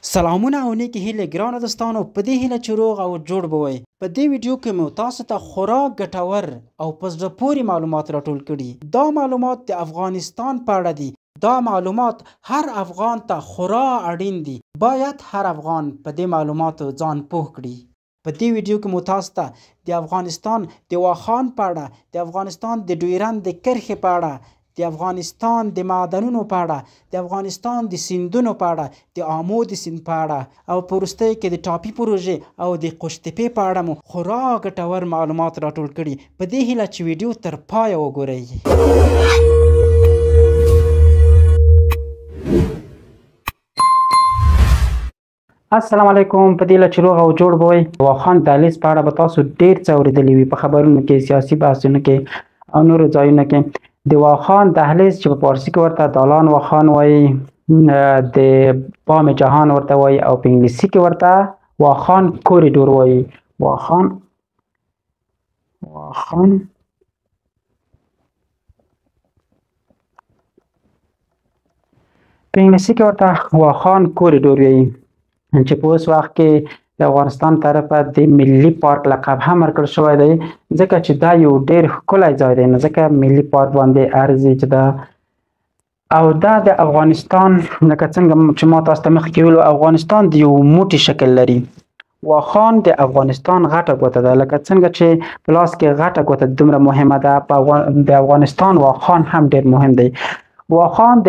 سلامونه او نیکې هیلې ګرانو دوستانو، په دې هیله چې روغ او جوړ به وئ. په دې ویډیو کې مو تاسو ته خورا ګټور او په زړه پورې معلومات راټول کړي. دا معلومات د افغانستان په اړه دي. دا معلومات هر افغان ته خورا اړین دي. باید هر افغان په دې معلوماتو ځان پوه کړي. په دې ویډیو کې مو تاسو ته د افغانستان د واخان په اړه، د افغانستان د ډیورند د کرښې په اړه، د افغانستان د معدنونو په اړه، د افغانستان د سیندونو په اړه، د آمو د سیند په اړه او په وروستیو کې د ټاپي پروژې او د قوشتېپې په اړه مو خورا ګټور معلومات راټول کړي. په دې هیله چې ویډیو تر پایه وګورئ. السلام علیکم. په دې هیله چې روغ او جوړ به وئ. واخان دهلیز په اړه به تاسو ډېر څه اورېدلي وي په خبرونو کې، سیاسي بحثونو کې او نورو ځایونو کې. د واخان دهلیز چې په فارسي کې ورته دالان واخان وایي، د بام جهان ورته وایي او په انګلیسي کې ورته واخان کوریډور وایي. واخان په انګلیسي کې ورته واخان کوریډور وایي، چې په اوس وخت کې د افغانستان طرفه د ملي پارک لقب هم ورکړل شوی دی، ځکه چې دا یو ډیر ښکلی ځای دی، نو ځکه ملي پارک باندې ارزي چې دا او دا د افغانستان، لکه څنګه چې ما تاسو ته مخکې ویلو، افغانستان د یو موټي شکل لري. واخان د افغانستان غټه ګوته ده، لکه څنګه چې په لاس کې غټه ګوته دومره مهمه ده، د افغانستان واخان هم ډیر مهم دی. واخان د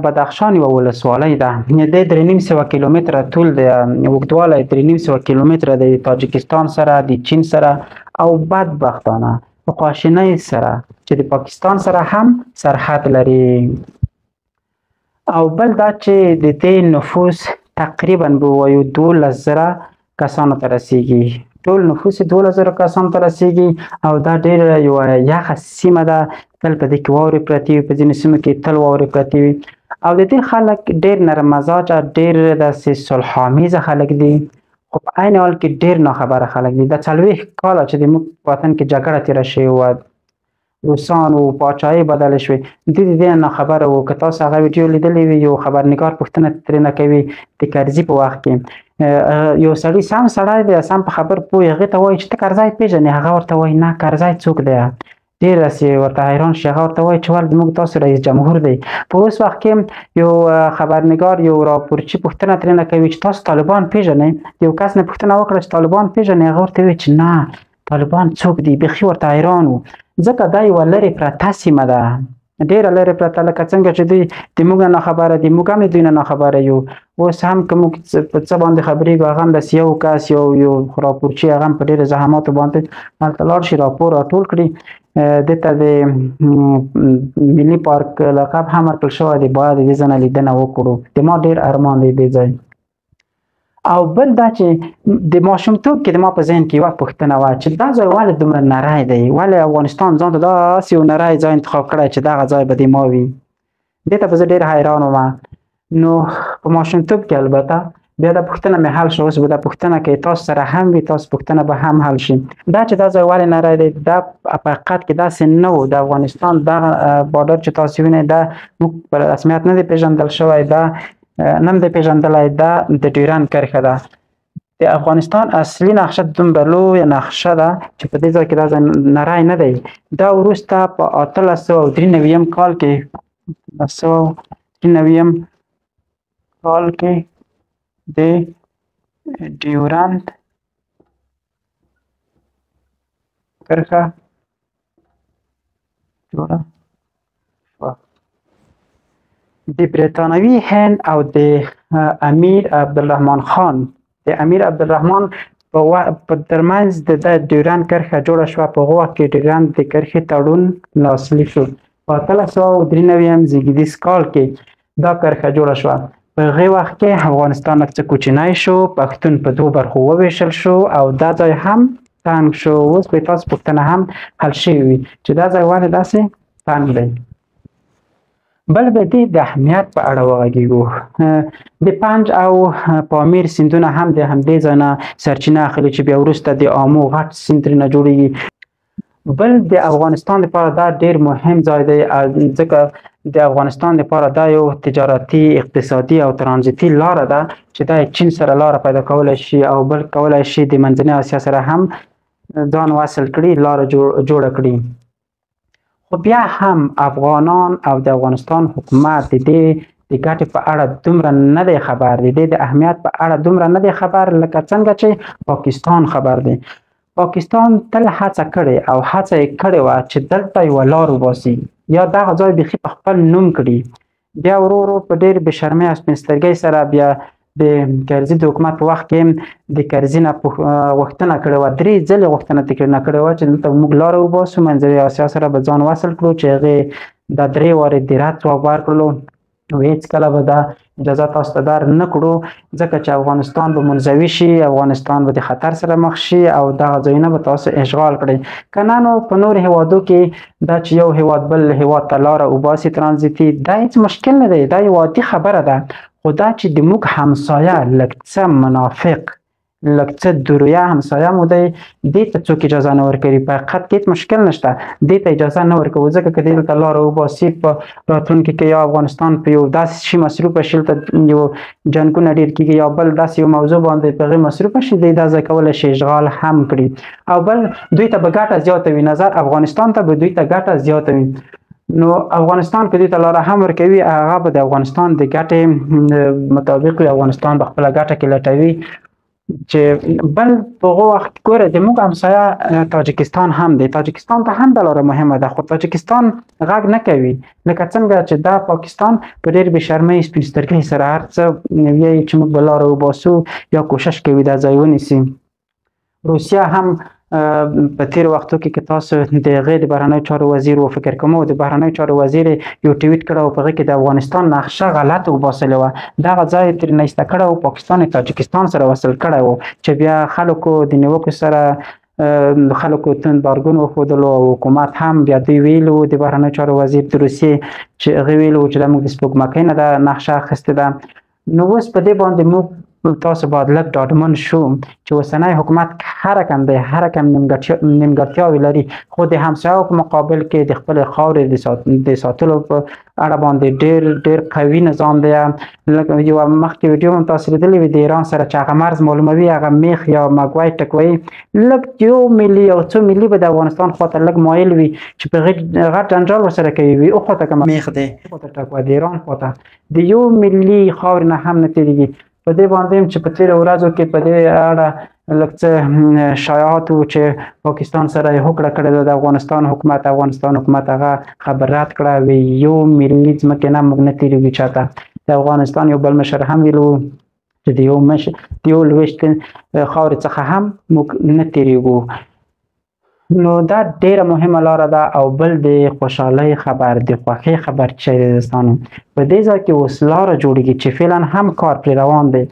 بدخشان یوه ولسوالۍ ده. د 350 کیلومتره طول د اوږدوالی 350 کیلومتره د تاجکستان سره، د چین سره او بدبختانه په خواشینۍ سره چې د پاکستان سره هم سرحد لري. او بل دا چې د دې نفوس تقریبا به ووایو 12,000 کسانو ته رسیږي. ټول نفوس 12,000 کسانو ته رسیږي او دا ډېره یوه یخه سیمه ده. تل په دې کې واورې پرتې وي، په ځینو سیمو کې تل واورې پرتې وي. او د دې خلک ډېر نرم مزاجه، ډېر داسې صلحآمیزه خلک دي، خو په عین حال کې ډېر ناخبره خلک دي. دا 40 کاله چې د موږ په وطن کې جګړه تېره شوې وه، روسان و پاچاهۍ بدلې شوې، دوی د دې نه ناخبره وو. که تاسو هغه ویډیو لیدلې وي، یو خبرنګار پوښتنه ترېنه کوي د کرزي په وخت کې، یو سړی سم سړی دی، سم په خبر پوه، هغې ته وایي چې ته کرزی پېژنې؟ هغه ورته وایي نه، کرزی څوک دی؟ ډېر داسې ورته حیران شي. هغه ورته وایي چې ولې زموږ تاسو رئیس جمهور دی. په اوس وخت کې یو خبرنګار یو راپورچي پوښتنه ترېنه کوي چې تاسو طالبان پېژنئ؟ یو کس نه پوښتنه وکړه چې طالبان پېژنئ؟ هغه ورته وایي چې نه، طالبان څوک دي؟ بیخي ورته حیران و، ځکه دا یوه لرې پرته سیمه ده، ډېره لرې پرته. لکه څنګه چې دوی د موږ نه ناخبره دي، موږ هم د دوی نه ناخبره یو. اوس هم که موږ په څه باندې خبرېږو، هغه هم داسې یو کس یو راپورچي، هغه هم په ډېرو زحماتو باندې هلته لاړ شي، راپور راټول کړي. دې ته د ملي پارک لقب هم ورکړل شوی دی. باید د دې ځای نه لیدنه وکړو. د ما ډېر ارمان دی دې ځای. او بل دا چې د ماشومتوب کې د ما په ذهن کې یوه پوښتنه وه چې دا ځای ولې دومره نری دی؟ ولې افغانستان ځان ته داسې یو نری ځای انتخاب کړی چې دغه ځای به د ما وي؟ دې ته به زه ډېر حیران وم. نو په ماشومتوب کې البته بیا دا پوښتنه مې حل شوه. اوس به دا پوښتنه که تاسو سره هم وي، تاسو پوښتنه به هم حل شي. دا چې دا ځای ولې نری دی، دا په حقیقت کې داسې نه و. د افغانستان دغه بارډر چې تاسو وینئ، دا موږ په رسمیت نه دی پېژندل شوی، دا نم دی پېژندلی، دا د ډیورند کرښه ده. د افغانستان اصلي نقشه دومره لویه نقشه ده چې په دې ځای کې دا ځای نری نه دی. دا وروسته په 1893 کال کې، 1893 کال کې د ډیورند کرښه جوړه شوه. د برېټانوي هند او د امیر عبدالرحمن خان، د امیر عبدالرحمن په ترمنځ د ډیورند کرښه جوړه شوه. په هغه وخت کې ډیورند د کرښې تړون لاسلیک شو. په 1893 زېږدیز کال کې دا کرښه جوړه شوه. په هغې وخت کې افغانستان لږ څه کوچنی شو، پښتون په دوو برخو وویشل شو او دا ځای هم تنګ شو. اوس به تاسو پوښتنه هم حل شوې وي چې دا ځای ولې داسې تنګ دی. بل به دې د اهمیت په اړه وغږېږو. د پنج او پامیر سیندونه هم د همدې ځای نه سرچینه اخلي چې بیا وروسته د آمو غټ سیند ترېنه جوړېږي. بل د افغانستان لپاره دا ډېر مهم ځای دی، ځکه د افغانستان لپاره دا یو تجارتي، اقتصادي او ترانزیتي لاره ده چې دا چین سره لاره پیدا کولی شي او بل کولی شي د منځنۍ اسیا سره هم ځان وصل کړي، لاره جوړه کړي. خو بیا هم افغانان او د افغانستان حکومت د دې د ګټې په اړه دومره نه دی خبر، د دې د اهمیت په اړه دومره نه دی خبر لکه څنګه چې پاکستان خبر دی. پاکستان تل هڅه کړې او هڅه یې کړې وه چې دلته یوه لار وباسي یا دغه ځای بیخي په خپل نوم کړي. بیا ورو ورو په ډېر بې شرمۍ او سپین سترګۍ سره بیا د کرزي د حکومت په وخت کې د کرزي نه غوښتنه کړې وه، 3 ځلې غوښتنه ترې نه کړې وه چې دلته موږ لاره وباسو، منځنۍ اسیا سره به ځان وصل کړو، چې هغې دا 3 وارې د رد ځواب ورکړلو او هېڅکله به دا اجازه تاسو ته در نه کړو، ځکه چې افغانستان به منزوي شي، افغانستان به د خطر سره مخ شي او دغه ځایونه به تاسو اشغال کړئ. که نه نو په نور هیوادو کې دا چې یو هیواد بل هیواد ته لاره وباسي ترانزیتي، دا هېڅ مشکل نه دی، دا یو عادي خبره ده. خو دا چې د موږ همسایه لږ څه منافق، لږ څه درویه همسایه مو دی، دې ته څوک اجازه نه ورکوي. په حقیقت کې هېڅ مشکل نشته، دې ته اجازه نه ورکوو، ځکه که دې دلته لاره وباسي په راتلونکي کې یا افغانستان په یو داسې شي مصروفه شي، دلته یو جنګونه ډېر کېږي یا بل داسې یو موضوع باندې په هغې مصروفه شي، دی دا ځای کولی شي اشغال هم کړي او بل دوی ته به ګټه زیاته وي، نظر افغانستان ته به دوی ته ګټه زیاته وي. نو افغانستان که دوی ته لاره هم ورکوي، هغه به د افغانستان د ګټې مطابق وي، افغانستان به خپله ګټه کې لټوي. چې بل په هغه وخت ګوره د موږ همسایه تاجکستان هم دی، تاجکستان ته هم دا لاره مهمه ده، خو تاجکستان غږ نه کوي لکه څنګه چې دا پاکستان په ډېر بې شرمۍ سپین سترګۍ سره هر څه وایي چې موږ به لاره وباسو یا کوشش کوي دا ځای ونیسي. روسیه هم په تېرو وختو کې که تاسو د هغې د بهرنیو چارو وزیر و فکر کوم، د بهرنیو چارو وزیر یو ټویټ کړی او په هغې کې د افغانستان نقشه غلط وباسلې وه، دغه ځای یې ترې نه ایسته کړی او پاکستان یې تاجکستان سره وصل کړی و، چې بیا خلکو د نیوکو سره خلکو تند بارګون وښودلو او حکومت هم بیا دوی ویلي وو، د بهرنیو چارو وزیر د روسیې چې هغې ویلي وو چې دا موږ د سپوږمکۍ نه دا نقشه اخیستې ده. نو اوس په دې باندې موږ تاسو باید لږ ډاډمن شو چې اوسنی حکومت هر رقم دی، هر رقم نیمګړتیاوې لري، خو د همسایو په مقابل کې د خپلې خاورې د ساتلو په اړه باندې ډېر ډېر قوي نظام دی. لکه یوه مخکې ویډیو هم تاسو لیدلې وي، د ایران سره چې هغه مرز معلوموي، هغه میخ یا مګوی ټکوي، لږ یو ملي او څو ملي به د افغانستان خواته لږ مایل وي چې په غټ جنجال ورسره کوي، وي او خواته کومه میخ دی خواته ټکوه، د ایران خواته د یو ملي خاورې نه هم نه تېرېږي. په دې باندې هم چې په تېرو ورځو کې په دې اړه لږ څه شایعات وو چې پاکستان سره یې هوکړه کړې ده د افغانستان حکومت، افغانستان حکومت هغه خبر رد کړه، وی یو ملي ځمکې نه موږ نه تېرېږو چاته. د افغانستان یو بل مشر هم ویلي وو چې د یو مشر د یو لوېشت خاورې څخه هم موږ نه تېرېږو. نو دا ډېره مهمه لاره ده. او بل د خوشحالۍ خبر، د خوښۍ خبر چې دی دوستانو، په دې ځای کې اوس لاره جوړېږي چې فعلا هم کار پرې روان دی،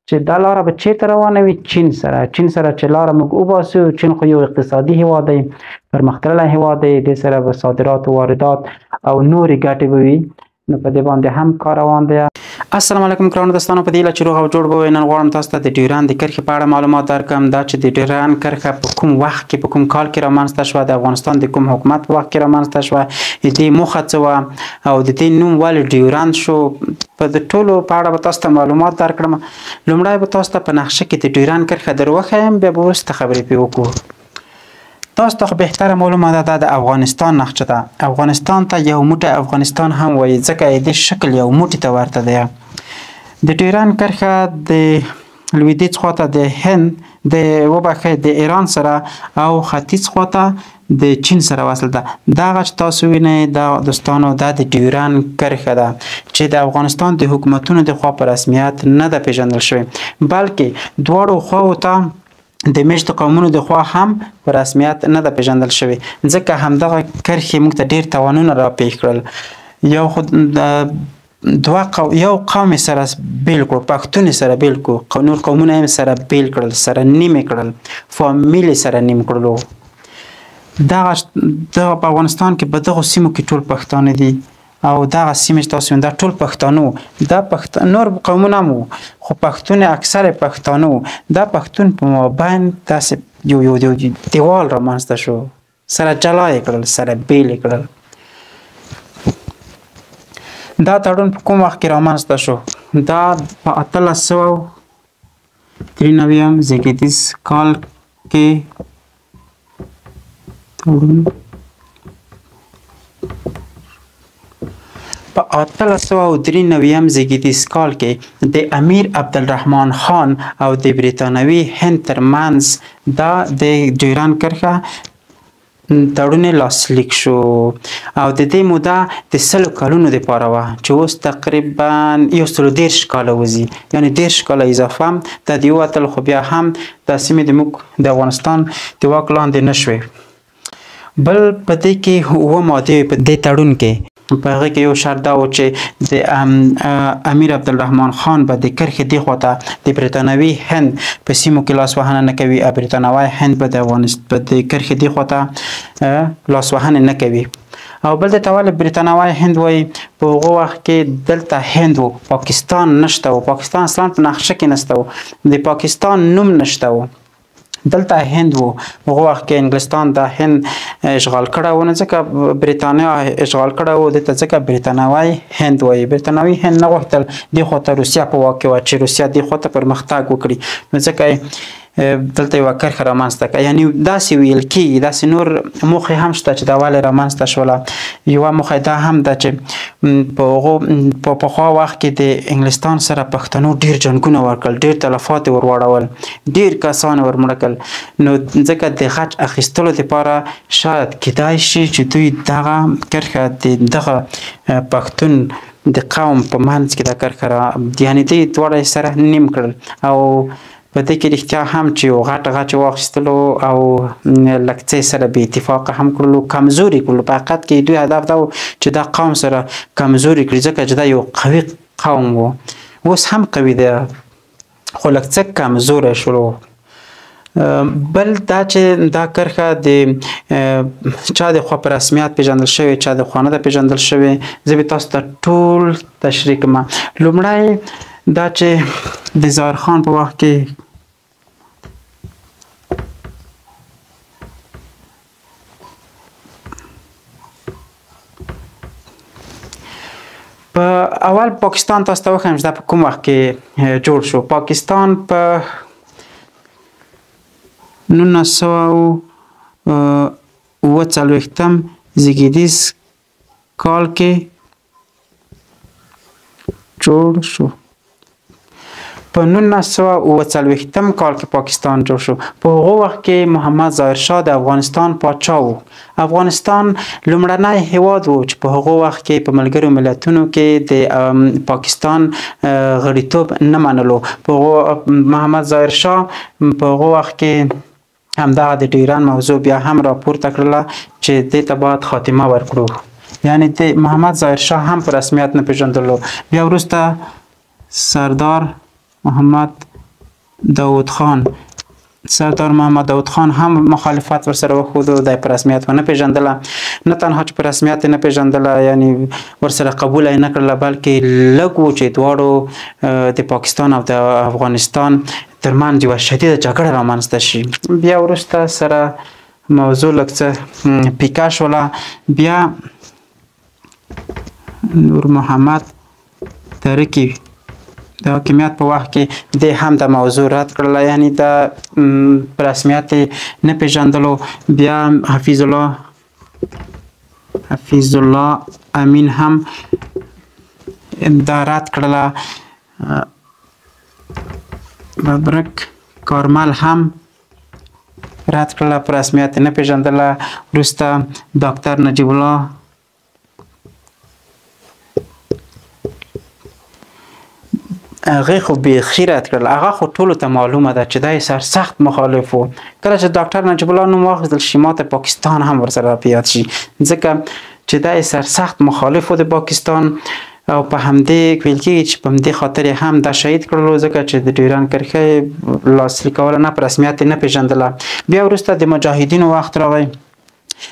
چې دا لاره به چېرته روانه وي؟ چین سره. چین سره چې لاره موږ وباسو، چین خو یو اقتصادي هیواد دی، پرمختللی هیواد دی، دې سره به صادرات و واردات او نورې ګټې به وي. نو په دې باندې هم کار روان دی. السلام علیکم ګرانو دوستانو، په دې هیله چې روغ او جوړ به وئ. نن غواړم تاسو ته د ډیورند د کرښې په اړه معلومات درکړم. دا چې د ډیورند کرښه په کوم وخت کې، په کوم کال کې رامنځته شوه، د افغانستان د کوم حکومت په وخت کې رامنځته شوه، د دې موخه څه وه او د دې نوم ولې ډیورند شو، په د ټولو په اړه به تاسو ته معلومات درکړم. لومړی به تاسو ته په نقشه کې د ډیورند کرښه در وښیم، بیا به وروسته خبرې پرې وکړو. تاسو ته خو بهتره معلومه ده، دا د افغانستان نقشه ده. افغانستان ته یو موټی افغانستان هم وایي، ځکه یې د شکل یو موټي ته ورته دی. د ډیورند کرښه د لویدیځ خواته د هند د وبخښئ د ایران سره او ختیځ خواته د چین سره وصل ده. دغه چې تاسو وینئ دا دوستانو، دا د ډیورند کرښه ده چې د افغانستان د حکومتونو د خوا په رسمیت نه ده پیژندل شوې، بلکې دواړو خواو ته د میشتو قومونو د خوا هم په رسمیت نه ده پیژندل شوې، ځکه همدغه کرښې موږ ته ډېر تاوانونه را پېښ کړل. یو خو یو قوم یې سره بېل کړو، پښتون یې سره بېل کړو، نور قومونه یې سره بېل کړل، سره نیم یې کړل، فامیل یې سره نیم کړلو. دغه په افغانستان کې په دغو سیمو کې ټول پښتانه دي او دغه سیمې چې تاسو دا ټول پښتانه وو، دا نور قومونه هم وو، خو پښتون اکثر پښتانه وو. دا پښتون په مابین داسې یو یو یو دیوال رامنځته شو، سره جلا یې کړل، سره بېل یې کړل. دا تړون په کوم وخت کې رامنځته شو؟ دا په 1893 زیږیدیز کال کې تړون په 1893 زیږیدیز کال کې د امیر عبدالرحمن خان او د بریتانوي هند ترمنځ دا د ډیورند کرښه تړون لاسلیک شو او د دې موده د 100 کلونو دپاره وه چې اوس تقریبا 130 کاله وځي، یعنې 30 کاله اضافه هم دا د ووتل، خو بیا هم دا سیمې د موږ د افغانستان د واک لاندې نه شوې. بل په دې کې 7 مادې په دې تړون کې، په هغه کې یو شرط دا و چې د امیر عبدالرحمن خان به د کرښې دې خوا ته د بریتانوي هند په سیمو کې لاسوهنه نه کوي او بریتانوي هند به د افغانستان د کرښې دې خوا ته لاسوهنه نه کوي. او بل ته ولې بریتانوي هند وایي؟ په هغه وخت کې دلته هند و، پاکستان نشته و، پاکستان اصلا په نقشه کې نشته و، د پاکستان نوم نشته و، دلته هند وو. هغه وخت کې انګلستان د هند اشغال کړی و، نو ځکه بریتانیا اشغال کړی و، دته ځکه بریتانوي هند وایي. بریتانوي هند نه غوښتل دې خوا ته روسیه په واک کې وه چې روسیه دې خوا ته پرمختګ وکړي، نو ځکه دلته یوه کرښه رامنځته کړه. یعنې داسې ویل کېږي، داسې نور موخې هم شته چې دا ولې رامنځته شوله. یوه موخه دا هم ده چې په هغو په پخوا وخت کې د انګلستان سره پښتنو ډېر جنګونه ورکړل، ډېر تلفات یې ورواړول، ډېر کسان یې ورمړه کړل، نو ځکه د غچ اخیستلو دپاره شاید کیدای شي چې دوی دغه کرښه د دغه پښتون د قوم په منځ کې دا کرښه یعنې دوی دواړه یې سره نیم کړل. او په دې کې رښتیا هم چې یو غټ غچ واخیستلو او لږ څه سره بې اتفاقه هم کړلو، کمزوري کړلو. په حقیقت کې دوی هدف دا و چې دا قوم سره کمزوري کړي، ځکه چې دا یو قوي قوم و، اوس هم قوي دی خو لږ څه کمزوری شولو. بل دا چې دا کرښه د چا د خوا په رسمیت پېژندل شوې، چا د خوا نه ده پېژندل شوې، زه به تاسو ته ټول تشریح کړم. لومړی دا چې د ظاهر خان په وخت کې په اول پاکستان تاسو ته وښیم چې دا په کوم وخت کې جوړ شو. پاکستان په 1947 زیږیدیز کال کې جوړ شو. په 1947 کال کې پاکستان جوړ شو. په هغه وخت کې محمد ظاهر شاه د افغانستان پاچا و. افغانستان لومړنی هیواد و چې په هغه وخت کې په ملګرو ملتونو کې د پاکستان غړیتوب نه منلو. په محمد ظاهر شاه په هغه وخت کې همدغه د ډیورند موضوع بیا هم راپورته کړله چې دې ته باید خاتمه ورکړو، یعنې د محمد ظاهر شاه هم په رسمیت نه پېژندلو. بیا وروسته سردار محمد داود خان، سردار محمد داود خان هم مخالفت ورسره وښودو، دی په رسمیت ونه پېژندله. نه تنها چې په رسمیت یې نه پېژندله، یعنې ورسره قبوله یې نه کړله، بلکې لږ و چې دواړو د پاکستان او د افغانستان ترمنځ یوه شدیده جګړه رامنځته شي. بیا وروسته سره موضوع لږ څه پیکه شوله. بیا نور محمد ترکی د حاکمیت په وخت کې د هم د موضوع رد کړله، یعنې د په رسمیت نه پېژندلو. بیا حفیظ الله امین هم دا رد کړله. ببرک کارمل هم رد کړله، په رسمیت نه پېژندله. وروسته ډاکتر نجیب الله هغې خو بیخي رد کړل. هغه خو ټولو ته معلومه ده چې دا یې سرسخت مخالف و. کله چې ډاکټر نجیب الله نوم واخیستل شي، ماته پاکستان هم ورسره را په یاد شي، ځکه چې دا یې سرسخت مخالف و د پاکستان، او په همدې ویل کېږي چې په همدې خاطر یې هم دا شهید کړلو، ځکه چې د ډیورند کرښه یې لاسلیکوله نه، په رسمیت یې نه پېژندله. بیا وروسته د مجاهدینو وخت راغی.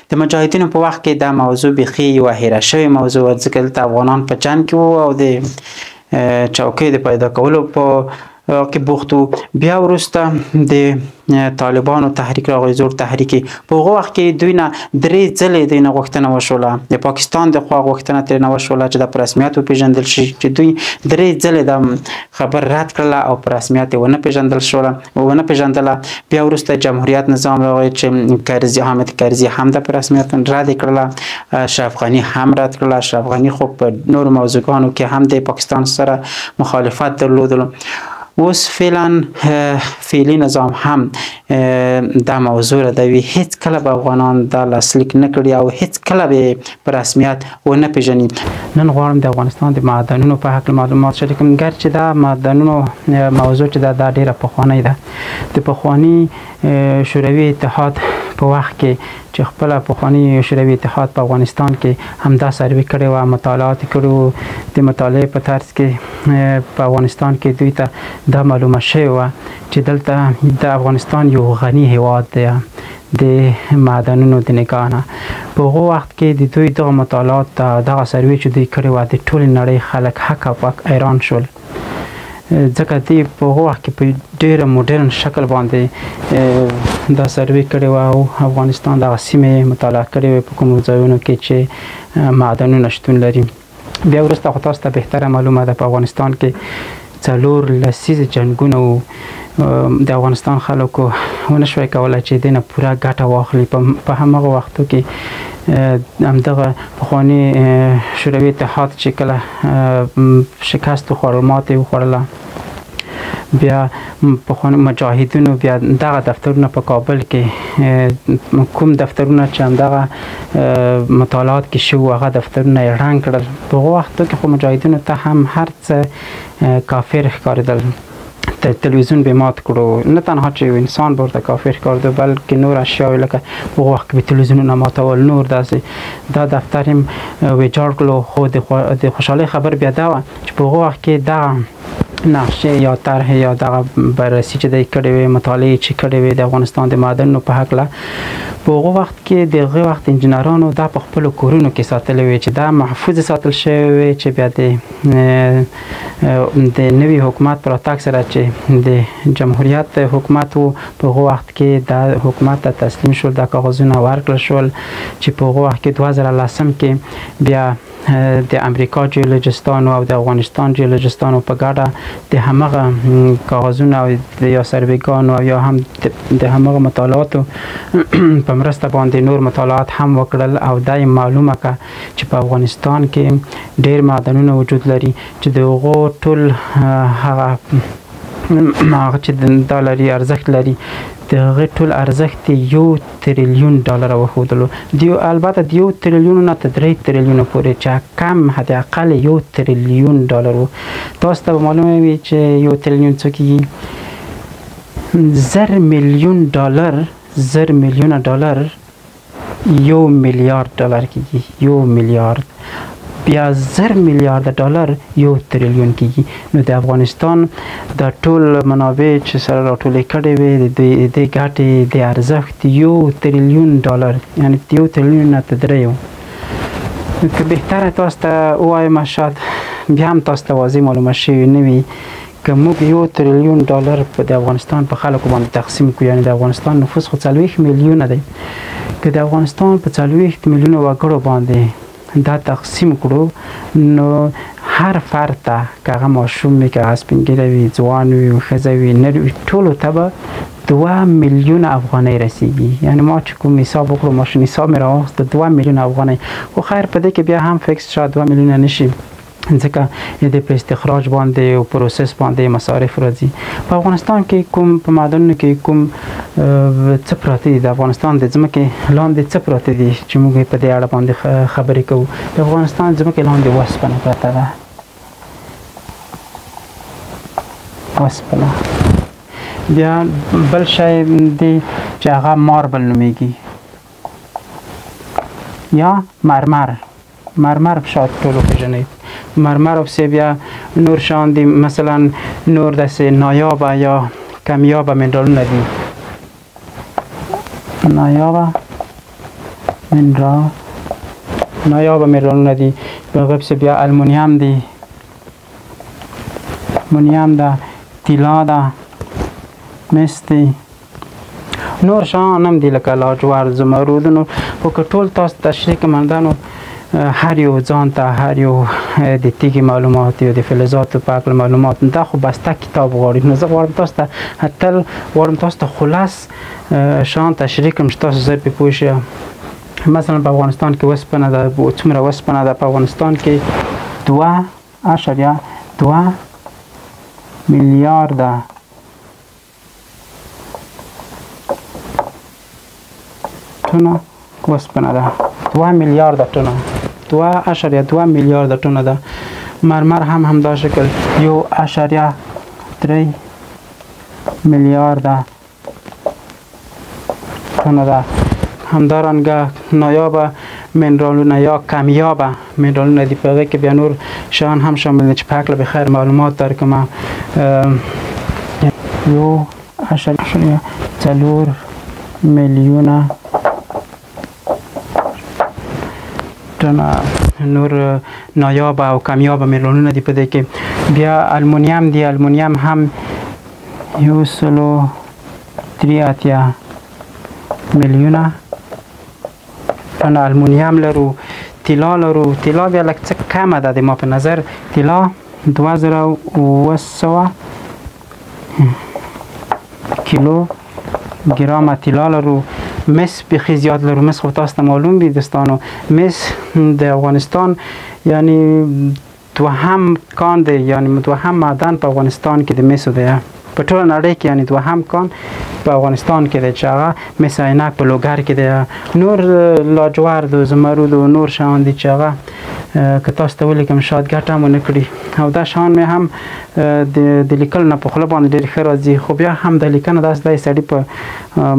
د مجاهدینو په وخت کې دا موضوع بیخي یوه هېره شوې موضوع وه، ځکه دلته افغانان په جنګ کې وو او د چوکۍ د پیدا کولو په کې بوخت وو. بیا وروسته د طالبانو تحریک راغی، زوړ تحریک. په هغه وخت کې دوی نه درې ځلې دوی نه غوښتنه وشوله، د پاکستان د خوا غوښتنه ترېنه وشوله چې دا په رسمیت وپېژندل شي، چې دوی درې ځلې دا خبر رد کړله او په رسمیت یې ونه پېژندل شوله، ونه پېژندله. بیا وروسته جمهوریت نظام راغی چې کرزي، حامد کرزي هم دا په رسمیت رد کړله، اشرف غني هم رد کړله. اشرف غني خو په نورو موضوعګانو کې هم د پاکستان سره مخالفت درلودلو. اوس فعلا فعلی نظام هم دا موضوع ردوي، هیڅ کله به افغانان دا لاسلیک نه کړي او هیڅ کله به په رسمیت ونه پیژني. نن غواړم د افغانستان د معدنونو په هکله معلومات شریک کړم، ګرچې دا معدنونو موضوع چې دا ډیره پخوانۍ ده. د پخواني شوروي اتحاد په وخت کې چې خپله پخواني شوروي اتحاد په افغانستان کې همدا سروې کړې وه، مطالعات کړي وو، د مطالعې په طرز کې په افغانستان کې دوی ته دا معلومه شوې وه چې دلته د افغانستان یو غني هیواد دی د معدنونو د نګاه نه. په هغو وخت کې د دوی دغه مطالعات ته دغه سروې چې دوی کړې وه د ټولې نړۍ خلک حق او پک حیران شول، ځکه دوی په هغه وخت کې په ډېره مډرن شکل باندې دا سروې کړې وه او افغانستان دغه سیمې مطالعه کړې وې په کومو ځایونو کې چې معدنونه شتون لري. بیا وروسته خو تاسو ته بهتره معلومه ده په افغانستان کې 4 لسیزې جنګونه وو، د افغانستان خلکو ونه شوای کولی چې دې نه پوره ګټه واخلي. په هماغه وختو کې همدغه پخواني شوروي اتحاد چې کله شکست وخوړل، ماتې وخوړله، بیا پخواني مجاهدینو بیا دغه دفترونه په کابل کې کوم دفترونه چې همدغه مطالعات کې شوي وو هغه دفترونه یې ړنګ کړل. په هغو وختو کې خو مجاهدینو ته هم هر څه کافر ښکارېدل، تلویزیون به مات کړو، نه تنها چې یو انسان به ورته کافر ښکارېده بلکې نور اشیاوې لکه په هغه وخت کې به تلویزیونونه ماتول، نور داسې دا دفتر هم ویجاړ کړو. خو د خوشحالۍ خبر بیا دا وه چې په هغه وخت کې دغه نقشې یا طرحې یا دغه بررسي چې دی کړې وې، مطالعې چې کړې وې د افغانستان د معدنونو په هکله، په هغه وخت کې د هغه وخت انجینرانو دا په خپلو کورونو کې ساتلې وې چې دا محفوظ ساتل شوې وې چې بیا د نوي حکومت په راتګ سره چې د جمهوریت حکومت و په هغه وخت کې دا حکومت ته تسلیم شول، دا کاغذونه ورکړل شول چې په هغه وخت کې 2010 کې بیا د امریکا جیولوجستانو او د افغانستان جیولوجستانو په ګډه د همغه کاغذونو او یا سرویګانو او یا هم د همغه مطالعاتو په مرسته باندې نور مطالعات هم وکړل او دا یې معلومه کړه چې په افغانستان کې ډېر معدنونه وجود لري چې د هغو ټول هغه چې دا لري ارزښت لري، د هغې ټول ارزښت 1 تریلیون ډالر وښودلو. البته د 1 تریلیون نه تر 3 تریلیون پورې چې کم حداقل 1 تریلیون ډالر و. تاسو ته به معلومه وي چې 1 تریلیون څه کېږي؟ 1000 میلیون ډالر، 1000 میلیونه ډالر 1 میلیارد ډالر کېږي، 1 میلیارد. بیا 1000 میلیارد ډالر 1 تریلیون کېږي. نو د افغانستان دا ټول منابع چې سره راټولې کړې وې د دې ګټې د ارزښت 1 تریلیون ډالر، یعنی 1 تریلیون نه تر 3. که بهتره تاسو ته ووایم شاید بیا هم تاسو ته واضح معلومه شوې نه وي، که موږ 1 تریلیون ډالر په د افغانستان په خلکو باندې تقسیم کړو، یعنی د افغانستان نفوس خو 40 میلیونه دی، که د افغانستان په 40 میلیونه وګړو باندې دا تقسیم کړو نو هر فرد ته که هغه ماشوم وي، که هغه سپین ږیری وي، ځوان وي، ښځه وي، نر وي، ټولو ته به 2 میلیونه افغانۍ رسیږي. یعنی ما چې کوم حساب وکړو، ماشین حساب مې راواخیست، 2 میلیونه افغانۍ. خو خیر په دې کې بیا هم فکس شاید 2 میلیونه نشي، ځکه د په استخراج باندې او پروسس باندې مصارف راځي. په افغانستان کې کوم په معدنونو کې کوم څه پراته دي، د افغانستان د ځمکې لاندې څه پراته دي چې موږ په دې اړه باندې خبرې کوو؟ د افغانستان ځمکې لاندې وسپنه پرته ده، وسپنه. بیا بل شی دی چې هغه ماربل نومیږي یا مرمر. مرمر شاید ټولو پېژنئ. مرمر او بیا نور شیان دي، مثلا نور داسې نایابه یا کمیابه منرالونه دي، نایابه نایابه منرالونه دي. په هغې پسې بیا المونیم دی، المونیم ده، طلا ده، مس دی، نور شیان هم دي لکه لاجورد، زمرد، نو خو که ټول تاسو تشریح کړم دا نو هر یو ځان ته هر یو د تیږې معلومات یو د فلزاتو په هکله معلومات، دا خو بسته کتاب غواړي. نو زه غواړم تاسو ته تل غواړم تاسو ته خلاص شیان تشریح کړم چې تاسو زر پرې پوه شئ. مثلا په افغانستان کې وسپنه ده، څومره وسپنه ده په افغانستان کې؟ 2.2 میلیارده ټنه وسپنه ده، 2 میلیارده ټنه، 2.2 میلیارده ټنه ده. مرمر هم همدا شکل 1.3 میلیارده ټنه ده. همدارنګه نایابه منرالونه یا کمیابه منرالونه دي، په هغې کې بیا نور شیان هم شامل دي چې په هکله به خیر معلومات درکړم. 1.4 میلیونه ټنه نور نایابه او کمیابه منرالونه دي په دې کې. بیا المونیم دی، المونیم هم 183 میلیونه ټنه المونیم لرو. طلا لرو، طلا بیا لږ څه کمه ده د ما په نظر، طلا 2700 کیلو ګرامه طلا لرو. مس بیخي زیات لرو، مس خو تاسو ته معلوم وي دوستانو، مس د افغانستان یعنی دوهم کان دی، یعنی دوهم معدن په افغانستان کې د مسو دی په ټوله نړۍ کې، یعنی دوهم کان په افغانستان کې دی چې هغه مس عینک په لوګر کې دی. نور لاجورد و زمرد و نور شیان دي چې هغه که تاسو ته ولیکم شاید ګټه هم ونه کړي، او دا شیان مې هم د لیکلو نه په خوله باندې ډېر ښه راځي، خو بیا هم د لیکنه داسې دی سړي په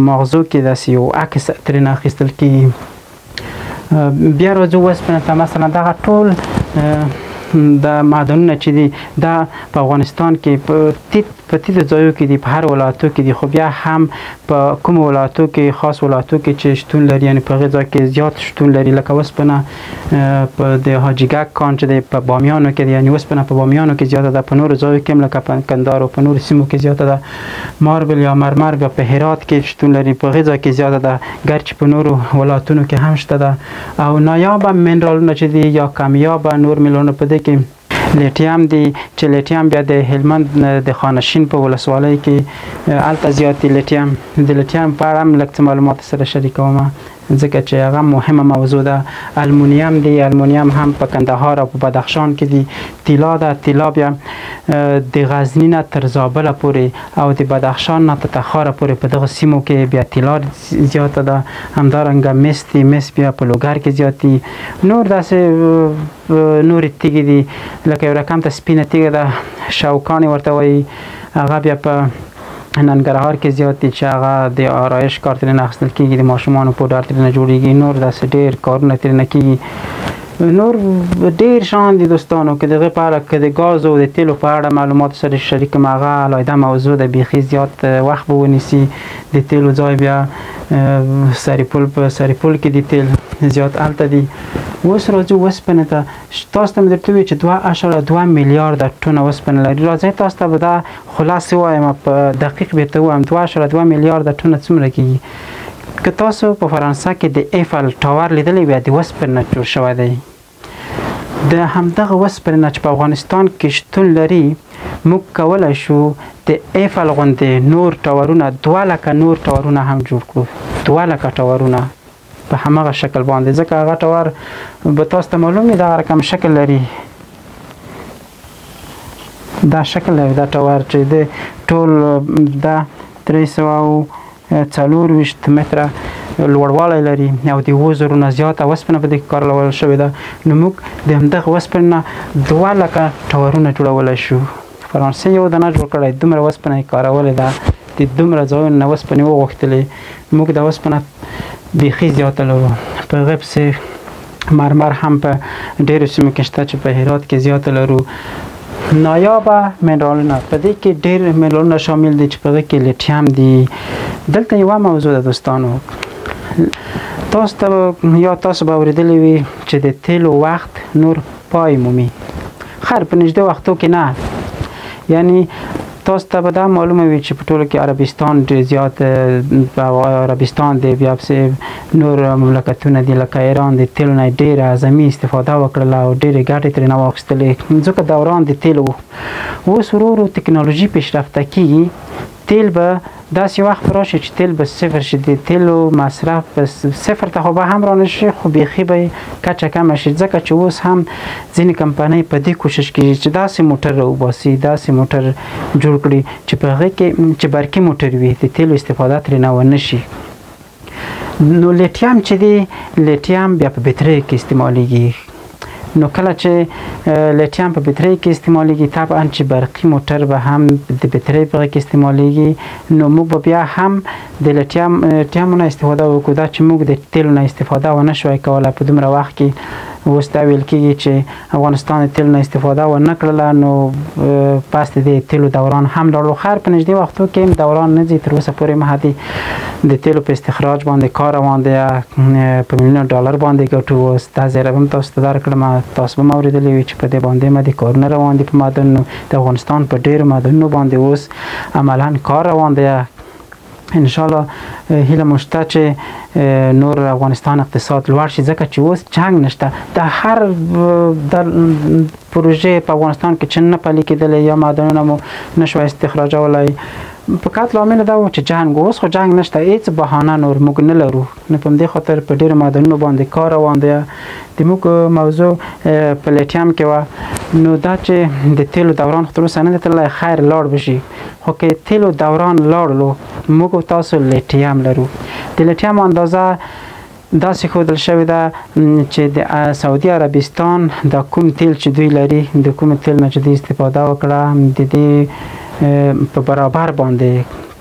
ماغزو کې داسې یو عکس ترېنه اخیستل کېږي. بیا راځو وسپنې ته. مثلا دغه ټول د معدنونه چې دي دا په افغانستان کې په تیتو ځایو کې دي، په هر ولایتو کې دي، خو بیا هم په کومو ولایتو کې، خاص ولایتو کې چې شتون لري، یعنی په هغې ځای کې زیات شتون لري. لکه وسپنه په د حاجي ګک کان چې دی په بامیانو کې دی، یعنی وسپنه په بامیانو کې زیاته ده، په نورو ځایو کې هم لکه په کندهار او په نورو سیمو کې زیاته ده. ماربل یا مرمر بیا په هرات کې شتون لري، په هغې ځای کې زیاته ده، ګرچې په نورو ولایتونو کې هم شته ده. او نایابه منرالونه چې دي یا کمیابه نور منرالونه په دې کې لیتیم دی چې لیتیم بیا د هلمند د خانشین په ولسوالۍ کې هلته زیات دی لیتیم. د لیتیم په اړه هم لږ څه معلومات سره شریکوم ځکه چې هغه مهمه موضوع ده. المونیم دی، المونیم هم په کندهار او په بدخشان کې دی. طلا ده، طلا بیا د غزني نه تر زابله پورې او د بدخشان نه تر تخاره پورې په دغه سیمو کې بیا طلا زیاته ده. همدارنګه مس دی، مس بیا په لوګر کې زیات دي. نور داسې نورې تیږې دي لکه یو رقم ته سپینه تیږه ده، شوکاڼې ورته وایي، هغه بیا په ننګرهار کې زیات دي چې هغه د آرایش کار ترېنه اخیستل کېږي، د ماشومانو پوډر ترېنه جوړېږي، نور داسې ډېر کارونه ترېنه کېږي. نور ډېر شیان دي دوستانو که د هغې په اړه که د ګازو او د تیلو په اړه معلومات سره شریک کړم هغه علاحده موضوع ده، بیخي زیات وخت به ونیسي. د تیلو ځای بیا سرپل، په سرپل کې د تیل زیات هلته دي. اوس راځو وسپنې ته. تاسو ته مې درته وویل چې 2.2 میلیارده ټنه وسپنه لري. راځئ تاسو ته به دا خلاص ووایم، په دقیق بیرته ووایم 2.2 میلیارده ټنه څومره کېږي. که تاسو په فرانسه کې د ایفل ټاور لیدلی وي د وسپنې نه جوړ شوی دی، د همدغه وسپنې نه چې په افغانستان کې شتون لري موږ کولی شو د ایفل غوندې نور ټاورونه 2 لکه نور ټاورونه هم جوړ کړو، 2 لکه ټاورونه په هماغه شکل باندې، ځکه هغه ټاور به تاسو ته معلوم وي دغه رقم شکل لري، دا شکل لري دا ټاور چې د ټول دا 324 متره لوړوالی لري او د 7000 نه زیاته وسپنه په دې کې کارول شوې ده. نو موږ د همدغه وسپنې نه 2 لکه ټاورونه جوړولی شو. فرانسې یو دانه جوړ کړی، دومره وسپنه یې کارولې ده، د دومره ځایونو نه وسپنې وغوښتلې. موږ دا وسپنه بیخي زیاته لرو. په هغې پسې مرمر هم په ډېرو سیمو کې شته چې په هرات کې زیاته لرو. نایابه منرالونه په دې کې ډېر منرالونه شامل دي چې په هغې کې لیتیم دي. دلته یوه موضوع ده دوستانو، تاسو ته یا تاسو به اورېدلي وي چې د تیلو وخت نور پای مومي، خیر په نږدې وختو کې نه، یعنی تاسو ته به دا معلومه وي چې په ټولو کې عربستان ډېر زیات، عربستان دی، بیا پسې نور مملکتونه دي لکه ایران د تیلو نه ډېره اعظمي استفاده وکړله او ډېرې ګټې ترېنه واخیستلې، ځکه دوران د تیلو و. اوس ورو ورو تکنالوژي پیشرفته کېږي، تیل به داسې وخت راشي چې تیل به صفر شي، د تیلو مصرف به صفر ته خو به هم رانه شي، خو بیخي به یې کچه کمه شي، ځکه چې اوس هم ځینې کمپنۍ په دې کوشش کېږي چې داسې موټر راوباسي، داسې موټر جوړ کړي چې په هغې کې چې برقي موټر وي، د تیلو استفاده ترېنه ونه شي. نو لیتیم چې دی، لیتیم بیا په بټرۍ کې استعمالیږي. نو کله چې لیتیم په بټرۍ کې استعمالیږي، طبعا چې برقي موټر به هم د بټرۍ په کې استعمالیږي، نو موږ به بیا هم د لیتیمو نه استفاده وکړو. دا چې موږ د تیلو نه استفاده ونه شوای کولی په دومره وخت کې، اوس دا ویل کېږي چې افغانستان د تیلو نه استفاده ونه کړله، نو پس د دې تیلو دوران هم لاړو. خیر په نږدې وختو کې هم دوران نه ځي، تر اوسه پورې مهدي د تیلو په استخراج باندې کار روان دی، په میلیونه ډالر باندې ګټو. اوس دا زیره به هم تاسو ته درکړم، تاسو به هم اورېدلي وي چې په دې باندې مدي کارونه روان دي په معدنونو، د افغانستان په ډېرو معدنونو باندې اوس عملا کار روان دی. ان شاء الله هیله مو شته چې نور افغانستان اقتصاد لوړ شي، ځکه چې اوس جنګ نشته. د هر د پروژې په افغانستان کې چې نه پلي کېدلې یا معدنونه مو نشوای استخراجولی، فقط لامل دا و چې جنګ. اوس خو جنګ نشته، هیڅ بهانه نور موږ نه لرو، نو په همدې خاطر په ډېرو معدنونو باندې کار روان دی. د موږ موضوع په لیتیم کې وه، نو دا چې د تیلو دوران خو تر اوسه نه دی تللی، خیر لاړ به شي، خو که تیلو دوران لاړلو موږ تاسو لیتیم لرو. د لیتیم اندازه داسې ښودل شوې ده چې د سعودي عربستان دا کوم تیل چې دوی لري، د کوم تیل نه چې دوی استفاده وکړه، د دې په برابر باندې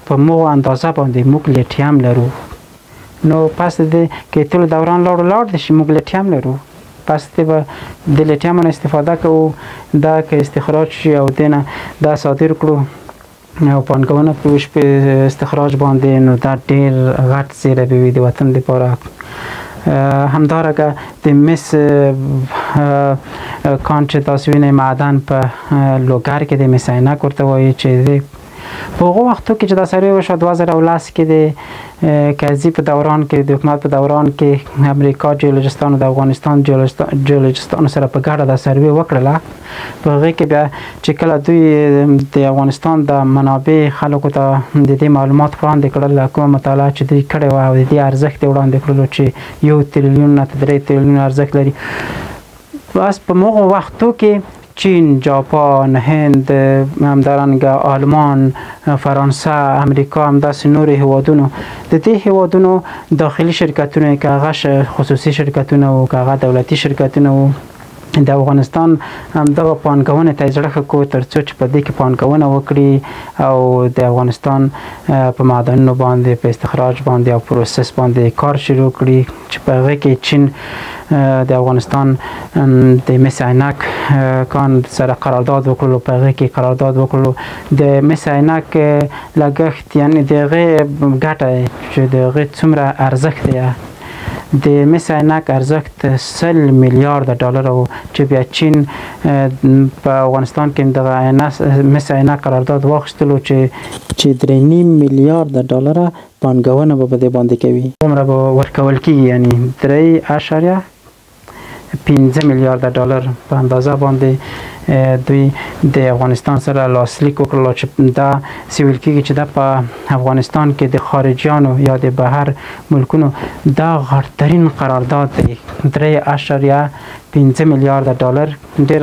په مو اندازه باندې موږ لیتیم لرو. نو پس د که تیلو دوران لاړو لاړ دي شي، موږ لیتیم لرو، پس دې به د لیتیم نه استفاده کوو، دا که استخراج شي او دې نه دا صادر کړو او پانګونه پرې وشي په استخراج باندې، نو دا ډېر غټ زیری به وي د وطن دپاره. همدارنګه د مس کان چې تاسو وینئ، معدن په لوګر کې د مس عینک ورته وایي، چې په هغو وختو کې چې دا سروې وشوه 2010 کې د کرزي په دوران کې، د حکومت په دوران کې، امریکا جیولوجستانو د افغانستان جیولوجستانو سره په ګډه دا سروې وکړله. په هغې کې بیا چې کله دوی د افغانستان د منابع خلکو ته د دې معلومات وړاندې کړل، کومه مطالعه چې دوی کړې وه او د دې ارزښت یې وړاندې کړلو چې 1 تریلیون نه تر 3 تریلیون ارزښت لري، بس په هغو وختو کې چین، جاپان، هند، همدارنګه آلمان، فرانسه، امریکا، همداسې نورو هیوادونو، د دې هیوادونو داخلي شرکتونه، که هغه خصوصي شرکتونه وو که هغه دولتي شرکتونه وو، د افغانستان همدغه پانګونې ته یې زړه ښه کړو تر څو چې په دې کې پانګونه وکړي او د افغانستان په معدنونو باندې، په استخراج باندې او پروسس باندې کار شروع کړي، چې په هغې کې چین د افغانستان د مس عینک کان سره قرارداد وکړلو، په هغې کې قرارداد وکړلو. د مس عینک لګښت، یعنې د هغې ګټه چې د هغې څومره ارزښت دی، د مس عینک ارزښت 100 میلیارد ډالر و، چې بیا چین په افغانستان کې دغه مس عینک قرارداد واخیستلو چې 3.5 میلیارد ډالر پانګونه به په دې باندې کوي، دومره به ورکول کېږي، یعنې 3.5 میلیارد ډالر په اندازه باندې دوی د افغانستان سره لاسلیک وکړلو، چې دا ویل کېږي چې دا په افغانستان کې د خارجیانو یا د بهر ملکونو دا غټترین قرارداد دی، 3.5 میلیارد ډالر ډېر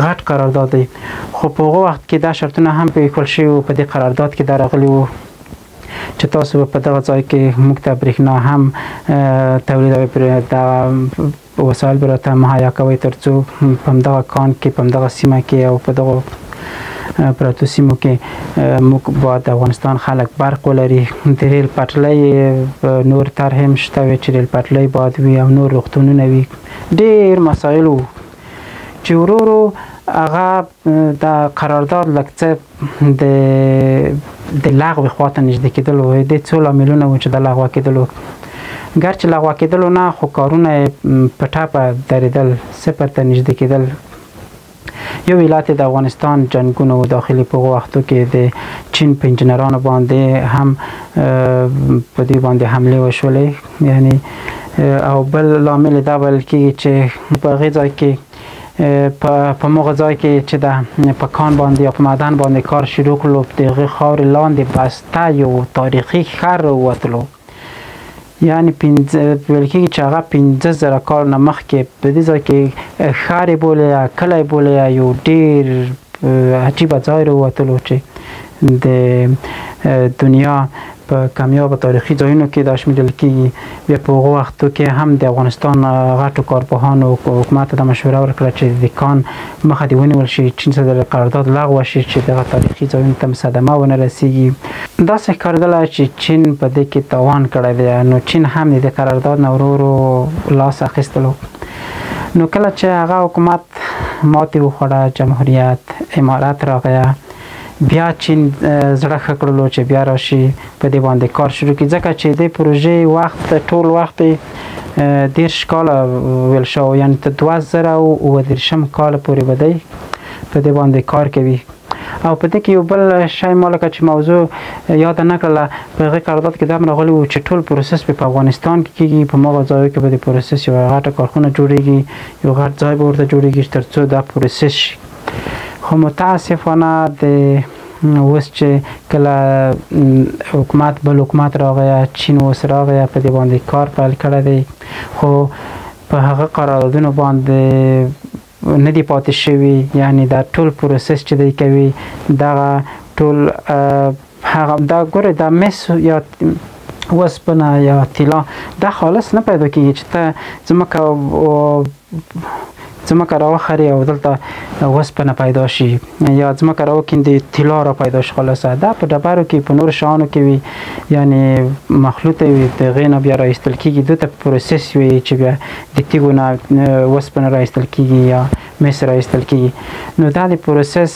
غټ قرارداد دی. خو په هغه وخت کې دا شرطونه هم په ایښودل شوي وو، په دې قرارداد کې دا راغلي وو چې تاسو به په دغه ځای کې موږ ته برېښنا هم تولیدوئ، پرې دا وسایل به راته مهیا کوئ تر څو په همدغه کان کې، په همدغه سیمه کې او په دغو پرتو سیمو کې موږ باید د افغانستان خلک برق ولري. د ریل پټلۍ نور طرحې هم شته وې چې ریل پټلۍ باید وي او نور روغتونونه وي، ډېر مسایل وو چې ورو ورو هغه دا قرارداد لږ څه د لغوې خوا ته نږدې کېدلو. دې څو لاملونه وو چې د لغوه کېدلو، ګرچې لغوه کېدلو نه، خو کارونه یې په ټپه درېدل، صفر ته نږدې کېدل. یو علت د افغانستان جنگونو داخلي په هغو وختو کې د چین په انجنیرانو باندې هم په دې باندې حملې وشولې، یعنی او بل لامل دا بلل کېږي چې په هغې ځای کې په هغه ځای کې چې د په کان باندې یا په معدن باندې کار شروع کړلو، د هغې خاورې لاندې بسته یو تاریخي ښار راووتلو، یعنی ویل کېږي چې هغه 5000 کال نه مخکې په دې ځای کې ښار یې بولې یا کلی بولې یا یو ډېر عجیبه ځای راووتلو چې د دنیا په کمیابه تاریخي ځایونو کې دا شمیرل کېږي. بیا په هغو وختو کې هم د افغانستان غټو کارپوهانو حکومت ته دا مشوره ورکړه چې د کان مخه دې ونیول شي، چین سره د قرارداد لغوه شي چې دغه تاریخي ځایونو ته صدمه ونه رسیږي. داسې ښکارېدله چې چین په دې کې تاوان کړی دی، نو چین هم د دې قرارداد نه ورو ورو لاس اخیستلو. نو کله چې هغه حکومت ماتې وخوړه، جمهوریت امارت راغی، بیا چین زړه ښه کړلو چې بیا راشي په دې باندې کار شروع کړي، ځکه چې دې پروژې وخت ټول وخت 30 کاله ویل شو، یعنی تر 2037 کال پورې به دی په دې باندې کار کوي. او په دې کې یو بل شی ما لکه چې موضوع یاده نه کړله، په هغې قرارداد کې دا هم راغلي وو چې ټول پروسس به په افغانستان کې کېږي، په هغه ځایو کې به د پروسس یوه غټه کارخونه جوړېږي، یو غټ ځای به ورته جوړېږي چې تر څو دا پروسس شي. خو متاسفانه د اوس چې کله حکومت بل حکومت راغی، چین اوس راغی، په دې باندې کار پیل کړی دی، خو په هغه قراردادونو باندې نه دی پاتې شوي، یعنی دا ټول پروسس چې دی کوي دغه ټول هغه دا ګوره دا مس یا وسپنه یا طلا دا خالص نه پیدا کیږي چې ته ځمکه راوخري او دلته وسپنه پیدا شي یا ځمکه راوکیندي طلا را پیدا شي، خلاصه دا په ډبرو کې په نورو شیانو کې وي، یعنی مخلوطه وي، د هغې نه بیا را ایستل کېږي، دلته پروسس وي چې بیا د تیږو نه وسپنه را ایستل کېږي یا مس را ایستل کېږي. نو دا د پروسس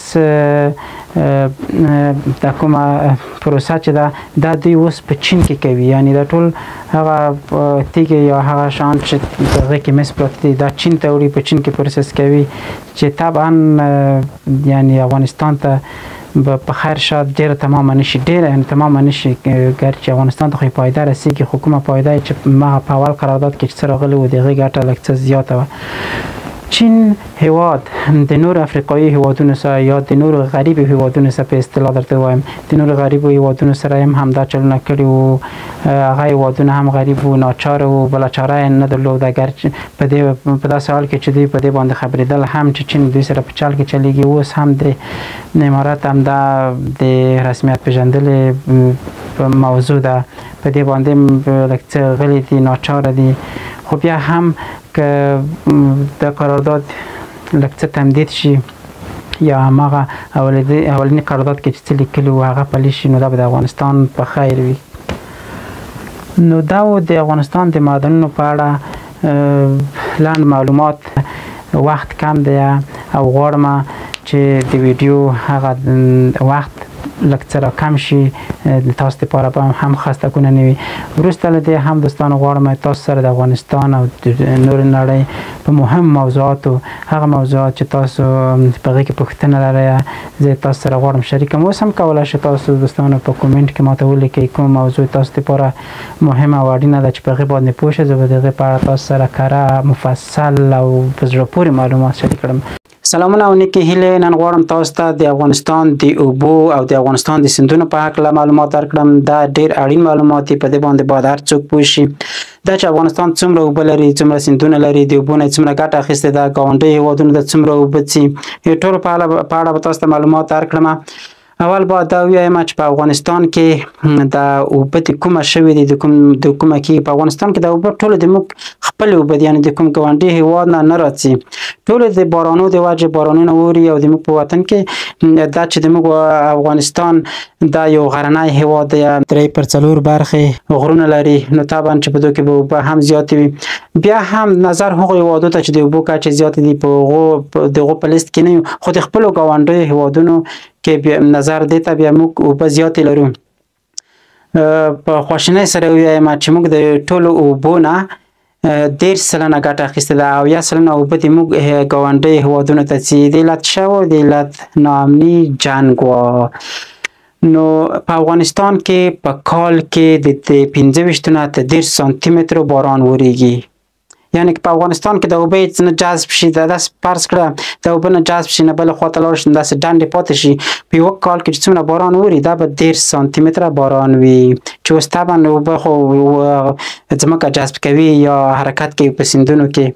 دا کومه پروسه چې ده دا دوی اوس په چین کې کوي، یعنی دا ټول هغه تیږې یا هغه شیان چې په هغې کې مس پراته دي دا چین ته وړي، په چین کې پروسس کوي چې طبعا یعنی افغانستان ته په خیر شاد ډېره تمامه نه شي، ډېره یعنی تمامه نه شي، ګرچې افغانستان ته خو یې پایده رسېږي، خو کومه پایده چې هغه په اول قرارداد کې چې څه راغلي وو د هغې ګټه لږ څه زیاته وه. چین هیواد د نورو افریقایي هیوادونو سره یا د نورو غریبو هیوادونو سره په اصطلاح درته وایم، د نورو غریبو هیوادونو سره هم همدا چلونه کړي وو، هغه هیوادونه هم غریب وو، ناچاره وو، بله چاره یې نه درلوده. اګر په داسې حال کې چې دوی په دې باندې خبرېدل هم چې چین دوی سره په چل کې چلېږي، اوس هم د امارت همدا د رسمیت پېژندلې موضوع ده، په دې باندې لږ څه غلي دي، ناچاره دي، خو بیا هم که د قرارداد لږ څه تمدید شي یا هماغه اولني قرارداد کې چې څه لیکلي وو هغه پلي شي، نو دا به د افغانستان په خیر وي. نو دا و د افغانستان د معدنونو په اړه لنډ معلومات. وخت کم دی او غواړم چې د ویډیو هغه وخت لږ څه را کم شي، د تاسو دپاره به هم خستکونه نه وي. وروسته له دې هم دوستانو غواړم تاسو سره د افغانستان او د نورې نړۍ په مهم موضوعاتو، هغه موضوعات چې تاسو په هغې کې پوښتنه لرئ، زه تاسو سره غواړم شریک کړم. اوس هم کولی شئ تاسو دوستانو په کومنټ کې ماته ولیکئ کوم موضوع تاسو دپاره مهمه او اړینه ده چې په هغې باندې پوه شئ، زه به د هغې په اړه تاسو سره کره، مفصل او په زړه پورې معلومات شریک کړم. سلامونه او نیکې هیلې. نن غواړم تاسو ته د افغانستان د اوبو او د افغانستان د سیندونو په هکله معلومات درکړم. دا ډیر اړین معلومات دي، په دې باندې باید هر څوک پوه شي. دا چې افغانستان څومره اوبه لري، څومره سیندونه لري، د اوبو نه څومره ګټه اخیستې ده، ګاونډیو هېوادونو ته څومره اوبه ځي، ټولو په اړه به تاسو ته معلومات درکړم. اول باید دا ووایم چې په افغانستان کې دا اوبه د کومه شوې دي، د کومه کېږي. په افغانستان کې دا اوبه ټول د موږ خپلې اوبه دي، یعنې د کوم ګاونډي هېواد نه نه راځي، ټول د بارانو د وجې بارانونه اوري. او د موږ په وطن کې دا چې د موږ افغانستان دا یو غرنی هېواد دی، 3/4 برخې غرونه لري، نو طبعا چې په دوی کې به اوبه هم زیاتې وي. بیا هم نظر هغو هېوادو ته چې د اوبو کچې زیاتې دي، په هغو د هغو په لیست کې نه یو، خو د خپلو ګاونډیو هېوادونو کې بیا نظر دې ته بیا موږ اوبه زیاتې لرو. په خواشینۍ سره ووایم چې موږ د ټولو اوبو نه 30% ګټه اخیستې ده او 70% اوبه د موږ ګاونډیو هېوادونو ته ځي. د علت څه و؟ د علت ناامني جنګ و. نو په افغانستان کې په کال کې د 25 نه تر 30 سانتي مترو باران وریږي. یعنی که په افغانستان کې د اوبه هېڅ نه جذب شي، دا داسې فرض کړه د اوبه نه جذب شي، نه بله خواته لاړ شي، داسې ډنډې پاتې شي، په یوه کال کې چې څومره باران اوري دا به 30 سانتي متره باران وي، چې اوس طبعا اوبه خو ځمکه جذب کوي یا حرکت کوي په سیندونو کې،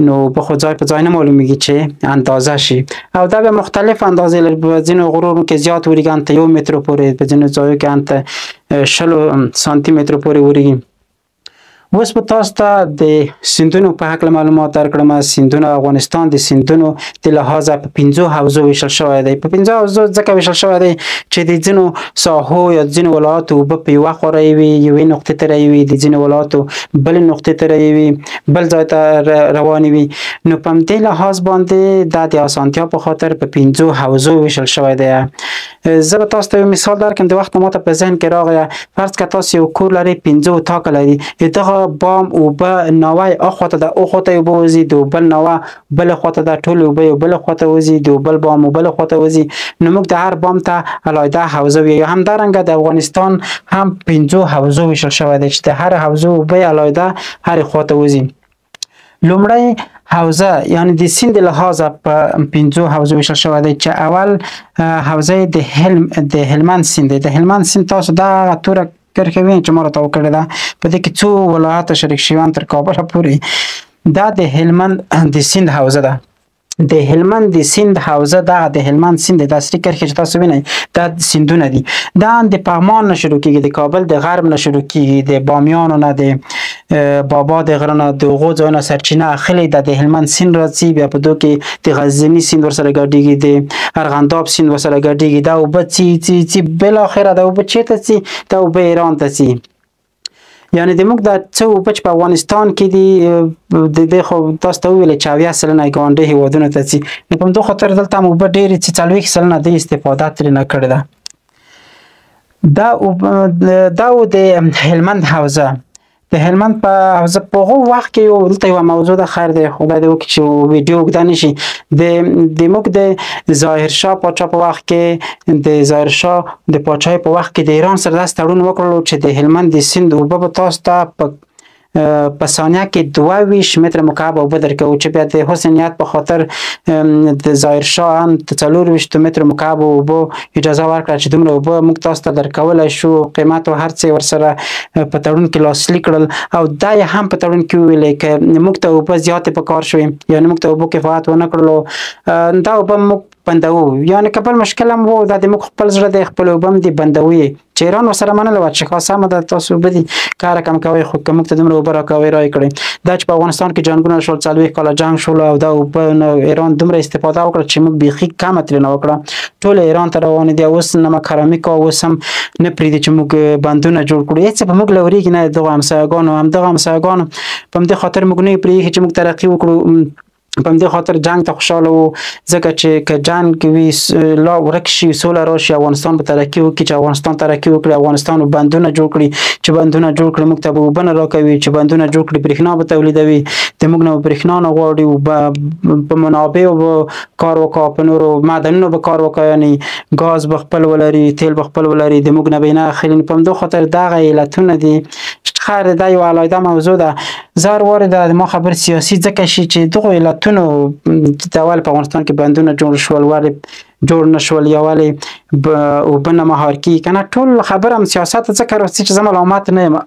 نو اوبه خو ځای په ځای نه معلومیږي چې اندازه شي. او دا بیا مختلف اندازې لري، په ځینو غرونو کې زیات وریږي ان ته 1 متر پورې، په ځینو ځایو کې ان ته 20 سانتي مترو پورې وریږي. اوس به تاسو ته د سیندونو په هکله معلومات درکړم. سیندونه افغانستان د سیندونو د لحاظه په 5 حوزو ویشل شوی دی. په 5 حوزو ځکه ویشل شوی دی چې د ځینو ساحو یا ځینو ولایاتو اوبه په یوه خوا وي، یوې نقطې ته وي، د ځینو ولایاتو بلې نقطې ته وي، بل ځای ته روانې وي. نو په همدې لحاظ باندې دا د اسانتیا په خاطر په 5 حوزو ویشل شوی دی. زه به تاسو ته یو مثال درکړم، د وخت ماته په ذهن کې راغی. فرض که تاسو یو کور لرئ، 5 اتاقه لري، دغه بام اوبه ناوی اخواته ده، او خواته اوبه وځي، د بل ناوه بل خواته ده، ټول اوبه یو بل خواته وځي، د بل بام بل خواته وځي. نو موږ د هر بام ته علاوه حوزه ویو. همدارنګه د افغانستان هم 5 حوزو ویشل شوی دی چې د هر حوزو اوبه علاوه هر خواته وځي. لومړی حوزه یعنی د سیند لحاظه په 5 حوزو ویشل شوی دی، چې اول حوزه د هلمند سیند دی. د هلمند سیند تاسو دا توره کرښه وینئ چې ما راته وکړې ده، په دې کې څو ولایات شریک شوي تر کابله پورې. دا د هلمند د سیند حوزه ده. د هلمند د سیند حوزه دا د هلمند سیند د اصلي کرښې چې تاسو وینئ دا سیندونه دي. دا د پغمان نه شروع کیږي، د کابل د غرب نه شروع کیږي، د بامیانو نه، د بابا د غره نه، د هغو ځایونو سرچینه اخلي. دا د هلمند سیند راځي، بیا په دوی کې د غزني سیند ورسره ګډیږي، د ارغنداب سیند ورسره ګډیږي. دا اوبه څي څي څي بالاخره دا اوبه چېرته ځي؟ دا اوبه ایران ته ځي. یعنی د موږ دا څه اوبه چې په افغانستان کې دي، د دې خو تاسو ته وویل چې 70% ګاونډي هېوادونو ته ځي. نو په همدې خاطر دلته هم اوبه ډېرې چې 40% د استفاده ترې نه کړې ده. دا د هلمند حوزه. د هلمند په حوزه په هغو وخت کې یو دلته یوه موضوع ده، خیر دی خدای دې وکړي چې ویډیو اوږده نه شي. د موږ د ظاهر شاه پاچا په وخت کې، د ظاهر شاه د پاچاهۍ په وخت کې د ایران سره داسې تړون وکړلو چې د هلمند د سیند اوبه به تاسو ته په ثانیه کې 22 متر مکعب اوبه درکوو، چې بیا د حسن نیت په خاطر د ظاهر شاه هم د 24 متر مکعب اوبو اجازه ورکړه چې دومره اوبه موږ تاسو ته درکولی شو، قیمت او هر څه ورسره په تړون کې لاسلیک کړل. او دا یې هم په تړون کې وویلې که موږ ته اوبه زیاتې په کار شوې، یعنې موږ ته اوبو کفایت ونه کړلو، دا اوبه موږ بندوو. یعنې که بل مشکل هم و، دا د موږ خپل زړه دی، خپل اوبه هم دي بندوو یې، چې ایران ورسره منله وه چې ښه سمه ده تاسو اوبه دي کار کم کوئ، خو که موږ ته دومره اوبه راکوئ رایې کړئ. دا چې په افغانستان کې جنګونه شول، 40 کاله جنګ شول، او دا اوبه ایران دومره استفاده وکړه چې موږ بیخي کمه ترېنه وکړه، ټول ایران ته روانې دي. اوس نمک حرامي کوه، اوس هم نه پرېږدي چې موږ بندونه جوړ کړو، هېڅ په موږ لورېږي نه. دغو همسایهګانو همدغه همسایهګانو په همدې خاطر موږ نه پرېږدي چې موږ ترقي وکړو. په همدې خاطر جنگ ته خوشاله وو، ځکه چې که جنگ وي لا ورک شي، سوله راشي، افغانستان به ترقي وکړي. چې افغانستان ترقي وکړي، افغانستان به بندونه جوړ کړي، چې بندونه جوړ کړي موږ ته به اوبه نه راکوي، چې بندونه جوړ کړي برېښنا به تولیدوي، د موږ نه به برېښنا نه غواړي، په منابعو به کار وکړو، په نورو معدنونو به کار وکړو، یعنې ګاز به خپل ولري، تیل به خپل ولري، د موږ نه به یې نه اخلي. په همدې خاطر دغه علتونه دي. خیر دا یوه علاوه موضوع ده. زر وارې دا ما خبر سیاسي ځکه شي چې دغو علتونو د اول په افغانستان کې بندونه جوړ شول، ولې جوړ نه شول، یا ولې اوبه نه مهار کېږي، که نه ټول خبره هم سیاست ځکه راځي چې زه ملامت نه یم،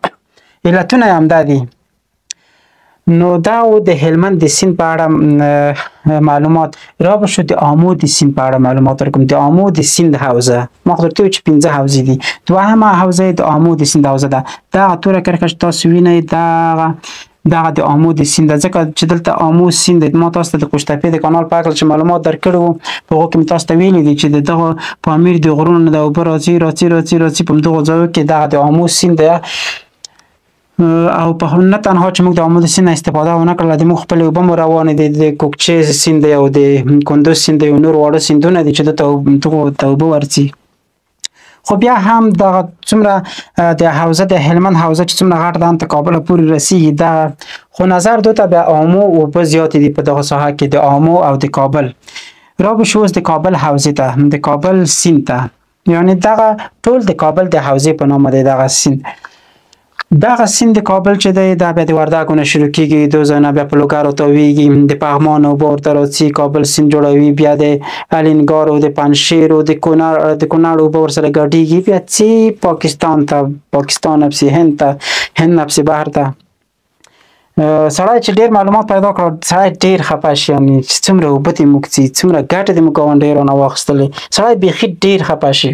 علتونه یې همدا دي. نو دا و د هلمند د سیند په اړه معلومات. را به شو د آمو د سیند په اړه معلومات ورکړم. د آمو د سیند حوزه ما خو درته وویل چې 5 حوزې دي. دوهمه حوزه د آمو د سیند حوزه ده. دا توره کرښه چې تاسو وینئ دغه د آمو د سیند ده، ځکه چې دلته آمو سیند دی. ما تاسو ته د قوشتپې د کانال په هکله چې معلومات درکړي وو، په هغو کې مې تاسو ته ویلي دي چې د دغه پامیر د غرونو نه د اوبه راځي راځي راځي راځي په همدغو ځایو کې دغه د آمو سیند دی. او په نه تنها چې موږ د آمو د سیند نه استفاده ونه کړله، د موږ خپلې اوبه مو روانې دي، د کوکچې سیند دی او د کندوز سیند دی او نور واړه سیندونه دي چې دغو ته اوبه ورځي. خو بیا هم دغه څومره د حوزه د هلمند حوزه چې څومره غټ ده هم تر کابله پورې رسیږي دا، خو نظر دوته بیا آمو اوبه زیاتې دي په دغه ساحه کې، د آمو او د کابل. را به شو اوس د کابل حوزې ته، د کابل سیند ته، یعنی دغه ټول د کابل د حوزې په نامه دی دغه سیند. دغه سیند د کابل چې دی دا بیا د وردګو نه شروع کیږي، دوه ځایونه بیا په لوګر تاویږي، د پغمان اوبه ورته راځي، کابل سیند جوړوي، بیا د الینګارو، د پنجشیرو، د کونړ اوبه ورسره ګډیږي، بیا څي پاکستان ته، پاکستان پسې هند ته، هند پسې بهر ته. سړی چې ډېر معلومات پیدا کړ سړی ډېر خفه شي، یعنې چې څومره اوبه دې موږ څي، څومره ګټې دې موږ ګاونډیو رانه واخیستلې، سړی بیخي ډېر خفه شي.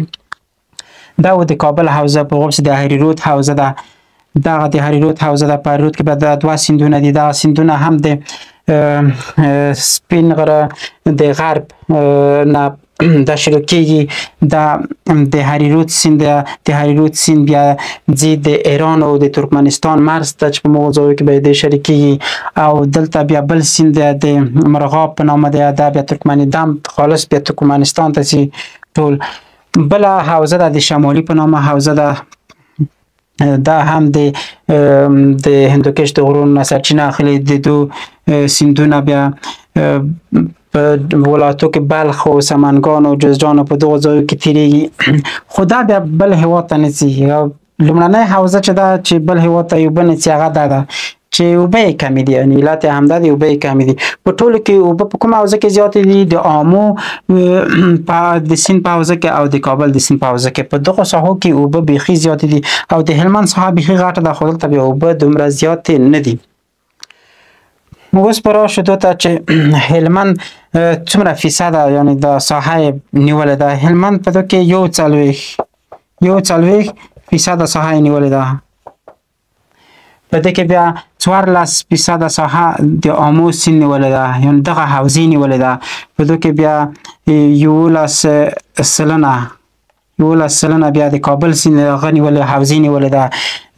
دا و د کابل حوزه، په غوب د هریرود حوزه ده. دغه د هریرود حوزه ده، په هریرود کې به دا دوه سیندونه دي، دغه سیندونه هم د سپین غره د غرب نه دا شروع کیږي. دا د هریرود سیند، د هریرود سیند بیا ځي د ایران او د ترکمنستان مرز ته چې په مغو ځایو کې به دې شریکیږي، او دلته بیا بل سیند د مرغاب په نامه دی، دا بیا ترکمني دم خالص بیا ترکمنستان ته ځي ټول. بله حوزه ده د شمالي په نامه حوزه ده، دا هم د هندوکش د غرونو نه سرچینه اخلي. د دو سیندونه بیا په ولایتو کې بلخ او سمنګان او جوزجان په دغو ځایو کې تیریږي، خو دا بیا بل هیواد ته نه ځي. لومړنۍ حوزه چې ده چې بل هیواد ته اوبه نه ځي هغه دا ده چې اوبه یې کمې دي، یعنې علت یې همدا دی، اوبه یې کمې دي. په ټولو کې اوبه په کومه حوزه کې زیاتې دي؟ د آمو په د سیند په حوزه کې او د کابل د سیند په حوزه کې. په دغو ساحو کې اوبه بیخي زیاتې دي، او د هلمند ساحه بیخي غټه ده، خو دلته بیا اوبه دومره زیاتې نه دي. اوس به راشو دوته چې هلمند څومره فیصده یعنې دا ساحه یې نیولې ده. هلمند په دو کې 41% ساحه یې نیولې ده. په دې کې بیا 14% ساحه د آمو سیند نیولې ده، یعنې دغه حوزې نیولې ده. په دې کې بیا 11% بیا د کابل سیند هغه نیولې حوزې نیولې ده،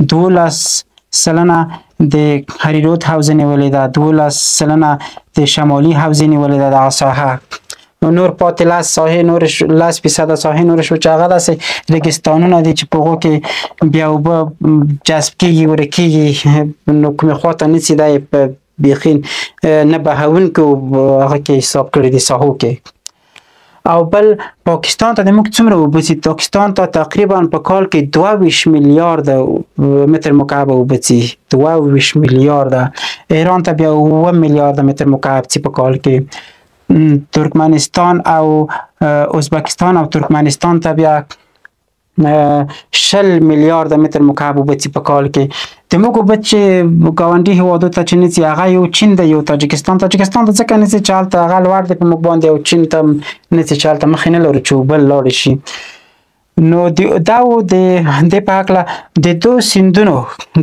12% د هریرود حوزه نیولې ده، 12% د شمالي حوزې نیولې ده دغه ساحه. نور پاتې لس ساحې نور 10% ساحې نور شو چې هغه داسې ریګستانونه دي چې په هغو کې بیا اوبه جذب کیږي ورکیږي، نو کومې خوا ته نه ځي، دا یې په بیخي نه بهوونکو هغه کې حساب کړي دي ساحو کې. او بل پاکستان ته د موږ څومره اوبه ځي؟ پاکستان ته تقریبا په کال کې 22 میلیارده متر مکعب اوبه ځي، 22 میلیارده. ایران ته بیا 7 میلیارده متر مکعب ځي په کال کې. ترکمنستان او ازبکستان او ترکمنستان ته بیا 20 میلیارده متر مکعب اوبه ځي په کال کې. د موږ اوبه چې ګاونډي هېوادو ته چې نه ځي هغه یو چین دی، یو تاجکستان. تاجکستان ته ځکه نه ځي چې هلته هغه لوړ دی په موږ باندې، او چین ته نه ځي چې هلته مخې نه لرو چې اوبه لاړې شي. نو دا و د دې په هکله د دو سیندونو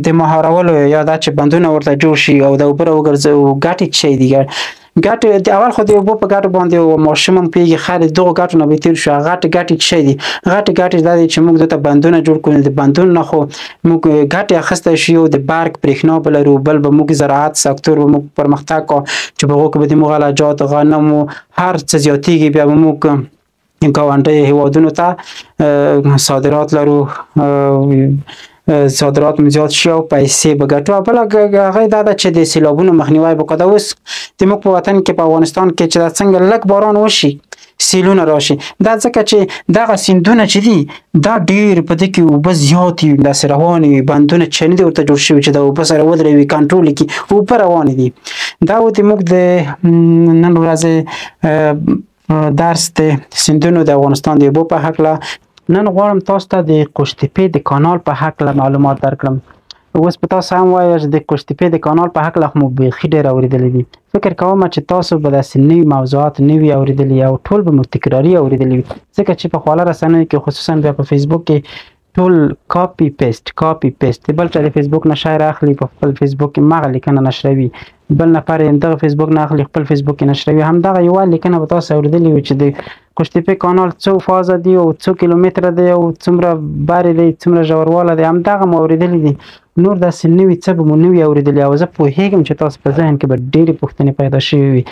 د مهارولو یا دا چې بندونه ورته جوړ شي او د اوبه راوګرځي ګټې څه دي؟ ګټې د اول خو د اوبو په ګټو باندې ماشوم هم پوهېږي، خیر دغو ګټو نه به تېر شو. غټې ګټې څه دي؟ غټې ګټې دا دي چې موږ دلته بندونه جوړ کړو، د بندونو نه خو موږ ګټې اخیستی شو، یو د برق برېښنا به لرو، بل به موږ زراعت سکتور به موږ پرمختګ کړو چې په هغو کې به د موږ غله غنمو هر څه زیاتېږي، بیا به موږ ګاونډیو هېوادونو ته صادرات لرو، صادرات مو زیات شي او پیسې به ګټو. او بله هغه دا ده چې د سیلابونو مخنیوی به وکړو. دا اوس د موږ په وطن کې په افغانستان کې چې دا څنګه لږ باران وشي سیلونه راشي، دا ځکه چې دغه سیندونه چې دي دا ډېر په دې کې اوبه زیاتې وي، داسې روانې وي، بندونه چې نه دي ورته جوړ شوي چې دا اوبه سره ودروي کنټرول کړي، اوبه روانې دي. دا و د موږ د نن ورځې درس د سیندونو د افغانستان د اوبو په هکله. نن غواړم تاسو ته د قوشتېپې د کانال په هکله معلومات درکړم. اوس به تاسو هم وایئ چې د قوشتېپې د کانال په هکله خو مو بیخي ډېر اورېدلي دي. فکر کوم چې تاسو به داسې نوي موضوعات نه وي اورېدلي او ټول به مو تکراري اورېدلي وي، ځکه چې په خواله رسنیو کې خصوصا بیا په فیسبوک کې ټول copy paste copy paste، د بل چا د فیسبوک نه شی راخلي په خپل فیسبوک کې مغه لیکنه نشروي، بل نفر یې دغه فیسبوک نه اخلي خپل فیسبوک کې نشروي. همدغه یوه لیکنه به تاسو اورېدلې وي چې د قوشتېپې کانال څو فازه دی او څو کیلومتره دی او څومره بری دی څومره ژوروالی دی، همدغه مو اورېدلي دي. نور داسې نوي څه به مو نه وي اورېدلي، او زه پوهېږم چې تاسو په ذهن کې به ډېرې پوښتنې پیدا شوې وي.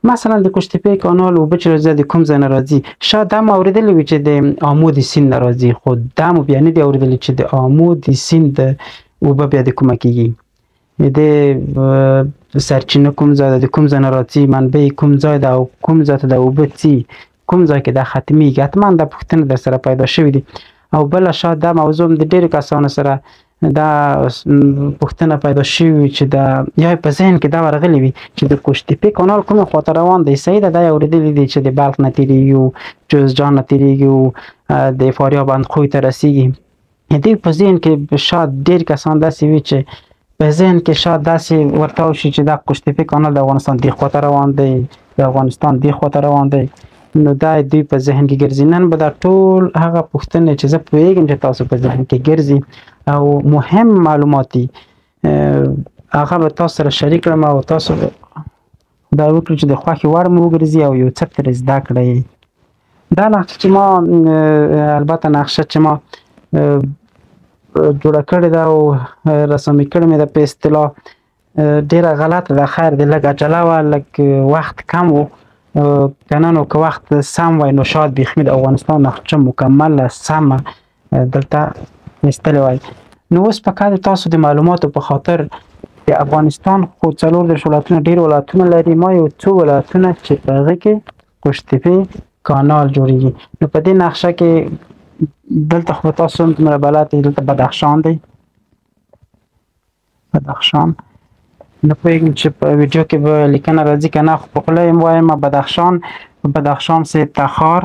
مثلا د قوشتېپې کانال اوبه چې راځي د کوم ځای نه راځي؟ شاید دا مو اورېدلي وي چې د آمو د سیند نه راځي، خو دا مو بیا نه دي اورېدلي چې د آمو د سیند اوبه بیا د کومه کېږي، د سرچینه کوم ځای ده، د کوم ځای نه راځي، منبع کوم ځای ده او کوم ځای ته د اوبه ځي، کوم ځای کې دا ختمیږي. حتما دا پوښتنه در سره پیدا شوې دي. او بله شاید دا موضوع هم د ډېرو کسانو سره دا پوښتنه پیدا شوې وي چې دا یا په ذهن کې دا ورغلي وي چې د قوشتېپې کانال کومې خواته روان دی. صحیح ده، دا یې اورېدلي دي چې د بلخ نه تېرېږي او جوزجان نه تېرېږي او د فاریاب اندخوی ته رسېږي. دوی په ذهن کې شاید ډېر کسان داسې وي چې په ذهن کې شاید داسې ورته وشي چې دا قوشتېپې کانال د افغانستان دې خواته روان دی، د افغانستان دې خواته روان دی. نو دا دوی په ذهن کې ګرځي. نن به دا ټول هغه پوښتنې چې زه پوهېږم چې تاسو په ذهن کې ګرځي او مهم معلومات دي، هغه به تاسو سره شریک کړم او تاسو خدای وکړي چې د خوښې وړ مو وګرځي او یو څه ترې زده کړئ. دا نقشه چې ما البته نقشه چې ما جوړه کړې ده او رسمي کړې مې ده په اصطلاح ډېره غلطه ده. خیر دی، لږ عجله وه، لږ وخت کم و، که نه نو که وخت سم وای نو شاید بیخي مې د افغانستان نقشه مکمله سمه دلته ایستلې وای. نو اوس په کار تاسو د معلوماتو په خاطر د افغانستان خو 34 ولایتونه ډېر ولایتونه لري، ما یو څو ولایتونه چې په هغه کې قوشتېپې کانال جوړیږي. نو په دې نقشه کې دلته خو تاسو هم دومره بلد یئ، دلته بدخشان دی، بدخشان نه پوهېږم چې په ویډیو کې به لیکنه راځي که نه، خو په خوله یې وایم بدخشان. په بدخشان پسې تخار،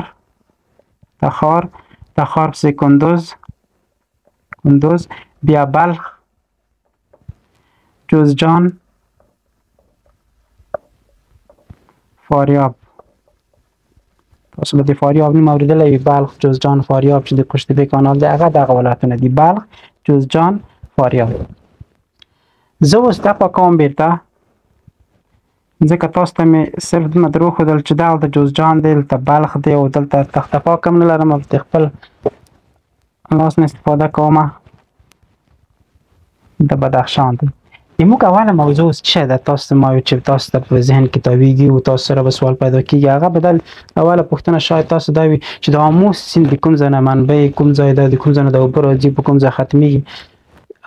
تخار، تخار پسې کندوز، کندوز، بیا بلخ، جوزجان، فاریاب. تاسو به د فاریاب نوم اورېدلی وي، بلخ، جوزجان، فاریاب چې د قوشتېپې کانال دی هغه دغه ولایتونه دي، بلخ، جوزجان، فاریاب. زه اوس دا پاکوم بیرته، ځکه تاسو ته مې صرف دومره در وښودل چې دلته جوزجان دی، دلته بلخ دی او دلته تخته پاک هم نه لرم، د خپل لاس نه استفاده کومه. د بدخشان دی. زموږ اوله موضوع اوس څه ده؟ تاسو ته ما ویل چې تاسو ته په ذهن کې تاویږي او تاسو سره به سوال پیدا کیږي. هغه بدل اوله پوښتنه شاید تاسو دا وي چې د آمو سیند د کوم ځای نه منبع کوم ځای ده، د کوم ځای نه د اوبه راځي، په کوم ځای ختمیږي.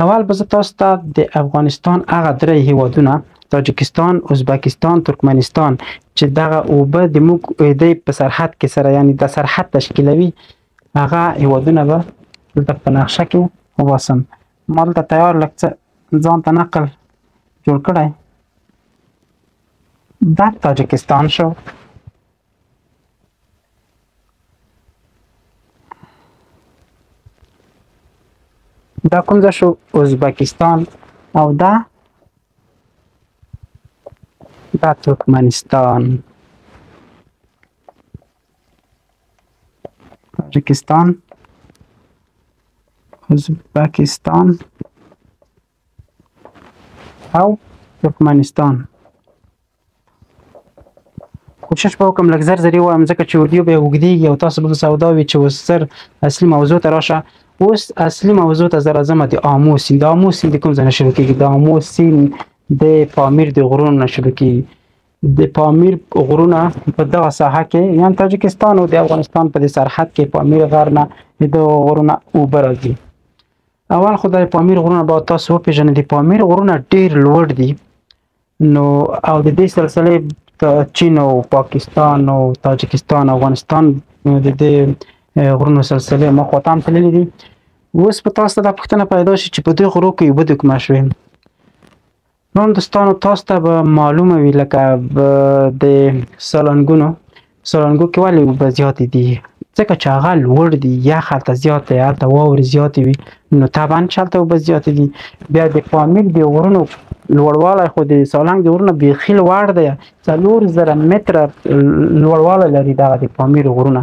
اول به زه تاسو ته د افغانستان هغه درې هیوادونه، تاجکستان، ازبکستان، ترکمنستان، چې دغه اوبه د موږ دی په سرحد کې سره یعنی د سرحد تشکیلوي، هغه هیوادونه به دلته په نقشه کې وباسم. ما دلته تیار لږ څه ځان ته نقل جوړ کړی. دا تاجکستان شو، دا کوم ځای شو؟ ازبکستان، او دا دا ترکمنستان. تاجکستان، ازبکستان او ترکمنستان. کوشش به وکړم لږ زر زر یې ووایم، ځکه چې ویډیو به یې اوږدېږي او تاسو به سودا وي چې اوس زر اصلي موضوع ته راشه. اوس اصلي موضوع ته زه راځم، د آمو سیند. د آمو سیند د کوم ځای نه شروع کېږي؟ د آمو سیند د پامیر د غرونو نه شروع کېږي. د پامیر غرونه په دغه ساحه کې، یعنی تاجکستان او د افغانستان په دې سرحد کې پامیر غر نه د دغو غرونه اوبه راځي. اول خو د پامیر غرونه باید تاسو وپېژنئ. د پامیر غرونه ډېر لوړ دي، نو او د دې سلسلې چین او پاکستان او تاجکستان افغانستان د دې غرونو سلسلې مخ ته هم تللي دي. اوس به تاسو ته دا پوښتنه پیدا شي چې په دې غرو کې اوبه د کومه شوې؟ نو دوستانو تاسو ته به معلومه وي لکه د سالنګونو، سالنګو کې ولې اوبه زیاتې دي؟ ځکه چې هغه لوړ دي، یخ هلته زیات دی، هلته واورې زیاتې وي، نو طبعا چې هلته اوبه زیاتې دي. بیا د پامیر د غرونو لوړوالی خو د سالنګ د غرونو بیخي لوړ دی، 4000 متره لوړوالی لري دغه د پامیر غرونه.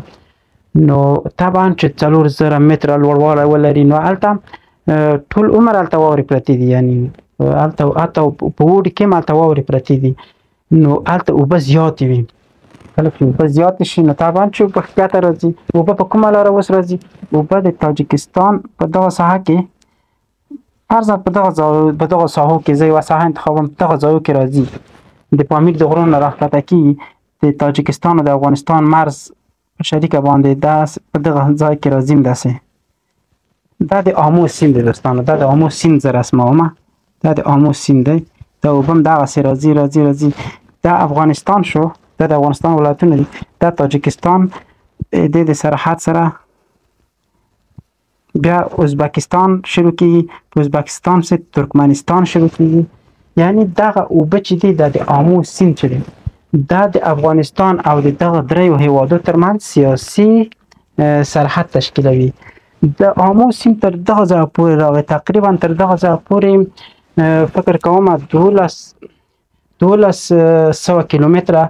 نو طبعا چې 4000 متره لوړوالی ولري، نو هلته ټول عمر هلته واورې پرتې دي، یعنی هلته حتی په اوړي کې هم هلته واورې پرتې دي، نو هلته اوبه زیاتې وي. کله چې اوبه زیاتې شي نو طبعا چې اوبه ښکته راځي. اوبه په کومه لاره اوس راځي؟ اوبه د تاجکستان په دغه ساحه کې، فرضاً په دغه ساحو کې، زه یوه ساحه انتخابوم، په دغه ځایو کې راځي، د پامیر د غرونو نه راښکته کېږي، د تاجکستان او د افغانستان مرز په شریکه باندې دا په دغه ځای کې راځیم. داسې دا د آمو سیند دی دوستانو، دا د آمو سیند زه رسموم، دا د آمو سیند دی. دا اوبه هم دغسې راځي راځي راځي. دا افغانستان شو، دا د افغانستان ولایتونه دي، دا تاجکستان د سرحد سره، بیا ازبکستان شروع کیږي، په ازبکستان سره ترکمنستان شروع کیږي. یعنی دغه اوبه چې دي، دا د آمو سیند چې دی، دا د افغانستان او د دغه دریو هیوادو ترمنځ سیاسي سرحد تشکیلوي. د آمو سیند تر دغه ځایه پورې راغی، تقریبا تر دغه ځایه پورې فکر کوم 1200 کیلومتره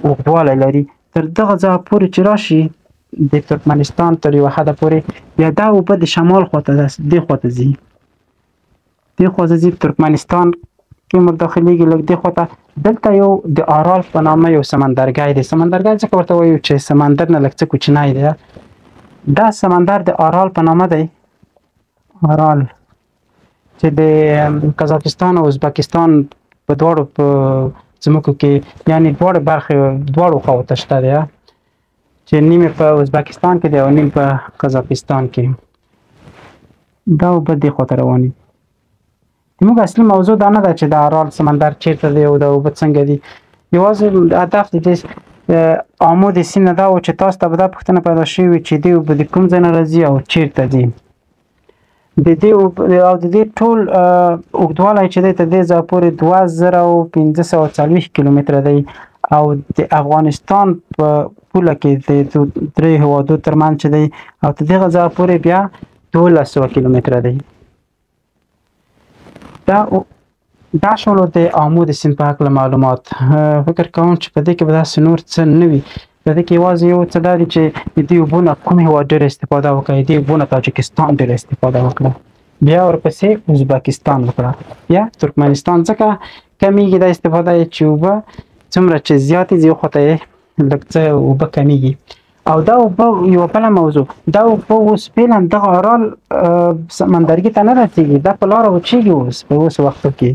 اوږدوالی لري. تر دغه ځایه پورې چې راشي د ترکمنستان تر یوه حده پورې، بیا دا اوبه د شمال خواته دې خواته ځي، دې خواته ځي، ترکمنستان کې مر داخليږي لږ دې خواته. دلته یو د آرال په نامه یو سمندرګی دی. سمندرګی ځکه ورته وایو چې سمندر نه لږ څه کوچنی دی. دا سمندر د آرال په نامه دی، آرال، چې د قزاقستان او ازبکستان په دواړو په ځمکو کې، یعنی دواړو برخې دواړو خواو ته شته دی، چې نیم په ازبکستان کې دی او نیم په قزاقستان کې. دا اوبه دې خواته روانې دي. زموږ اصلي موضوع دا نه ده چې د آرال سمندر چیرته دی او دا اوبه څنګه دي. یوازې هدف د دې آمو د سیند دا و چې تاسو ته به دا پوښتنه پیدا شوې وي چې دې اوبه د کوم ځای نه راځي او چیرته ځي. د دې او د دې ټول اوږدوالی چې دی تر دې ځایه پورې 2540 کیلومتره دی، او د افغانستان په پوله کې د درې هیوادو ترمنځ چې دی او تر دغه ځایه پورې بیا 1200 کیلومتره دی. دا شولو د آمو د سیند په هکله معلومات. فکر کوم چې په دې کې به داسې نور څه نه وي. په دې کې یوازې یو څه دا دي چې د دې اوبو نه کوم هیواد ډېره استفاده وکړه. د دې اوبو نه تاجکستان ډېره استفاده وکړه، بیا ورپسې ازبکستان وکړه، بیا ترکمنستان. ځکه کمیږي دا استفاده یې چې اوبه څومره چې زیاتې ځي خواته یې لږ څه اوبه کمیږي. او دا اوبه یوه بله موضوع، دا اوبه اوس فعلا دغه آرال سمندرګي ته نه رسېږي، دا په لاره وچېږي اوس په اوس وختو کې،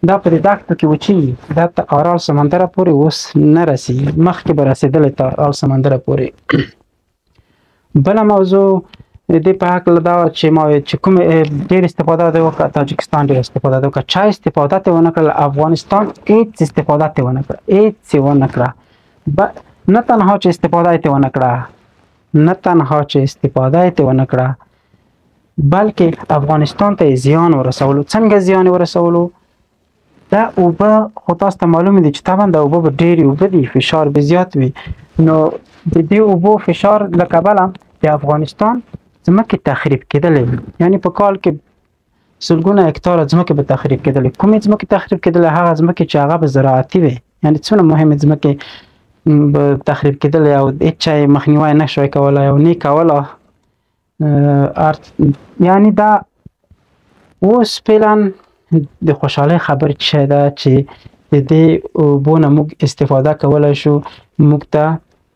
دا په دې دښتو کې وچېږي، دا ته آرال سمندره پورې اوس نه رسېږي، مخکې به رسېدلی تر آرال سمندره پورې. بله موضوع د دې په هکله دا وه چې ما ویل چې کوم ډېر استفاده دی وکړه، تاجکستان ډېر استفاده دی وکړه، چا استفاده ترې ونه کړله، افغانستان هېڅ استفاده ترې ونه کړه، هېڅ یې ونه کړه. نه تنها چې استفاده یې ترې ونه کړه، نه تنها چې استفاده یې ترې ونه کړه، بلکې افغانستان ته یې زیان ورسولو. څنګه زیان یې ورسولو؟ دا اوبه خو تاسو ته معلومې دي چې طبعا دا اوبه به ډېرې اوبه دي، فشار به زیات وي، نو د دې اوبو فشار له کبله د افغانستان ځمکې تخریب کېدلې، یعنی په کال کې سلګونه هکتاره ځمکې به تخریب کېدلې. کومې ځمکې تخریب کېدلې؟ هغه ځمکې چې هغه به زراعتي وي، یعنی څونه مهمې ځمکې به تخریب کېدلې او هېڅ چا یې مخنیوی نه شوای کولی او نه یې کوله. یعنی دا اوس فعلا د خوشحالۍ خبر چې ده چې د دې اوبو نه موږ استفاده کولی شو. موږ ته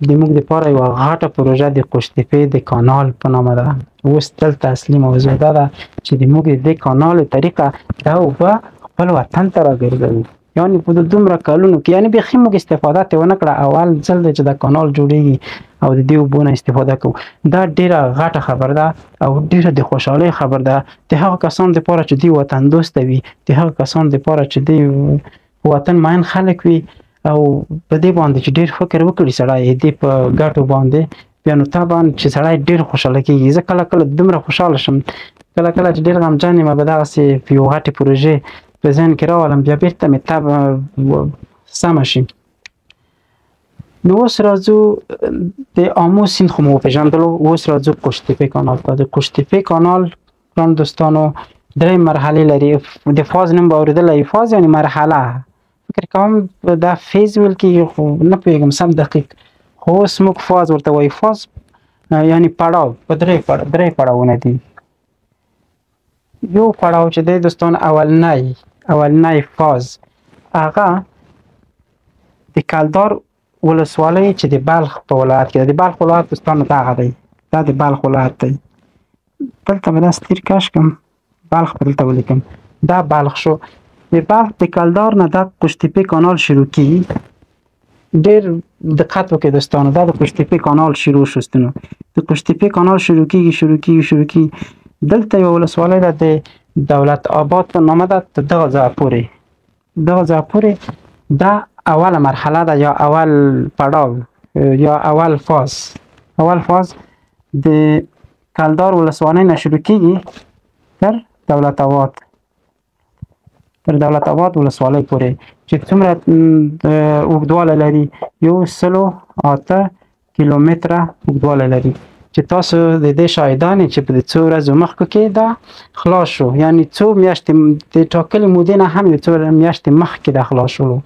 د موږ دپاره یوه غټه پروژه د قوشتېپې د کانال په نامه ده. اوس دلته اصلي موضوع دا ده چې د موږ د دې کانال طریقه دا اوبه خپل وطن ته راګرځوي. یعنی په دومره کلونو کې یعنی بیخي موږ استفاده ترې ونه کړه، اول ځل دی چې دا کانال جوړېږي او د دې اوبو نه استفاده کوو. دا ډېره غټه خبر ده او ډېره د خوشحالۍ خبر ده د هغه کسانو دپاره چې دوی وطن دوسته وي، د هغه کسانو دپاره چې دوی په وطن مین خلک وي او په دې باندې چې ډېر فکر وکړي سړی دې په ګټو باندې، بیا نو طبعا چې سړی ډېر خوشحاله کېږي. زه کله کله دومره خوشحاله شم، کله کله چې ډېر غمجن یم به دغسې یو غټې پروژې په ذهن کې راولم، بیا بېرته مې طبع سمه شي. نو اوس راځو د آمو سیند خو مو وپېژندلو، اوس راځو قوشتېپې کانال ته. د قوشتېپې کانال ګران دوستانو درې مرحلې لري. د فاز نوم به اورېدلی، فاز یعنی مرحله، فکر کوم دا فیز ویل کېږي خو نه پوهېږم سم دقیق، خو اوس موږ فاز ورته وایو. فاز یعنی پړاو، په درې پړاوونه دي. یو پړاو چې دی دوستان اولنی فاز هغه د کلدار ولسوالۍ چې د بلخ په ولایت کې ده. د بلخ ولایت دوستانو دغه دی، دا د بلخ ولایت دی. دلته به داسې تیر کش کړم، بلخ به دلته ولیکم، دا بلخ شو. د بلخ د کلدار نه دا قوشتېپې کانال شروع کیږي. ډیر دقت وکړئ دوستانو، دا د قوشتېپې کانال شروع شو. ستونو د قوشتېپې کانال شروع کیږي شروع کیږي شروع کیږي. دلته یوه ولسوالۍ ده د دولت آباد په نامه ده، تر دغه ځایه پورې، دغه ځایه پورې دا اوله مرحله ده یا اول پړاو یا اول فاز. اول فاز د کلدار ولسوالۍ نه شروع کیږي تر دولت آباد، تر دولت آباد ولسوالۍ پورې چې څومره اوږدوالی لري، 108 کیلومتره اوږدوالی لري. چې تاسو د دې شاهدان یئ چې په دې څو ورځو مخکو کې دا خلاص شو، یعنی څو میاشتې د ټاکلې مودې نه هم یو څو میاشتې مخکې دا خلاص شولو.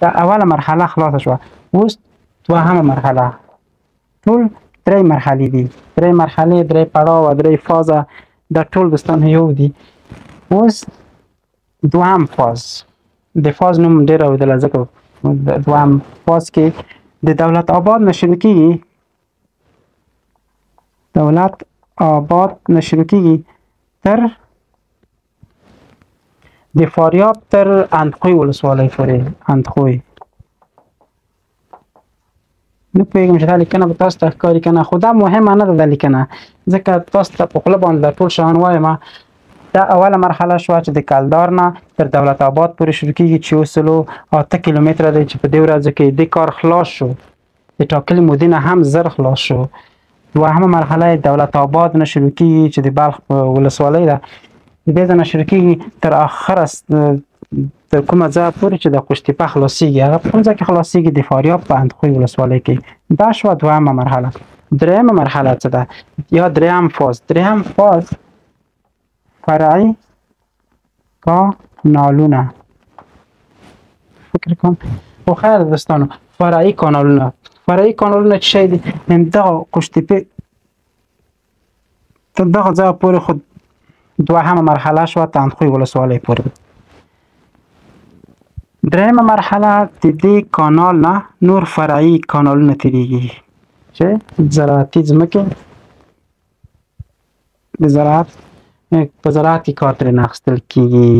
دا اوله مرحله خلاصه شوه. اوس دوهمه مرحله، ټول درې مرحلې دي، درې مرحلې، درې پړاوه، درې فازه، دا ټول دوستان یو دي. اوس دوهم فاز، د فاز نوم ډېر اورېدلی ځکه دوهم فاز کې د دولت آباد نه شروع کیږي، دولت آباد نه شروع کیږي تر د فاریاب تر اندخوی ولسوالۍ پورې. اندخوی نه پوهېږم چې دا لیکنه به تاسو ته ښکاري که نه، خو دا مهمه نه ده دا لیکنه، ځکه تاسو ته په خوله باندې دا ټول شیان وایم. دا اوله مرحله شوه چې د کلدار نه تر دولت آباد پورې شروع کیږي چې 108 کیلومتره دی، چې په دې ورځو کې دې کار خلاص شو، د ټاکلې مودې نه هم زر خلاص شو. دوهمه مرحله یې دولت آباد نه شروع کیږي چې د بلخ په ولسوالۍ ده، د دې ځای نه شروع کیږي تر آخره تر کومه ځایه پورې چې د قوشتېپه خلاصیږي. هغه په کوم ځای کې خلاصیږي؟ د فاریاب په اندخوی ولسوالۍ کې. دا شوه دوهمه مرحله. درېیمه مرحله څه ده یا درېیم فاز؟ درېیم فاز فرعي کانالونه، فکر کوم خو خیر دوستانو، فرعي کانالونه. فرعي کانالونه څه شی دي؟ همدغه قوشتېپې تر دغه ځایه پورې خو دوهمه مرحله شوه تر اندخوی ولسوالۍ پورې. درېیمه مرحله د دې کانال نه نور فرعي کانالونه تېرېږي چې زراعتي ځمکې د زراعت په زراعت کې کار ترې نه اخیستل کېږي،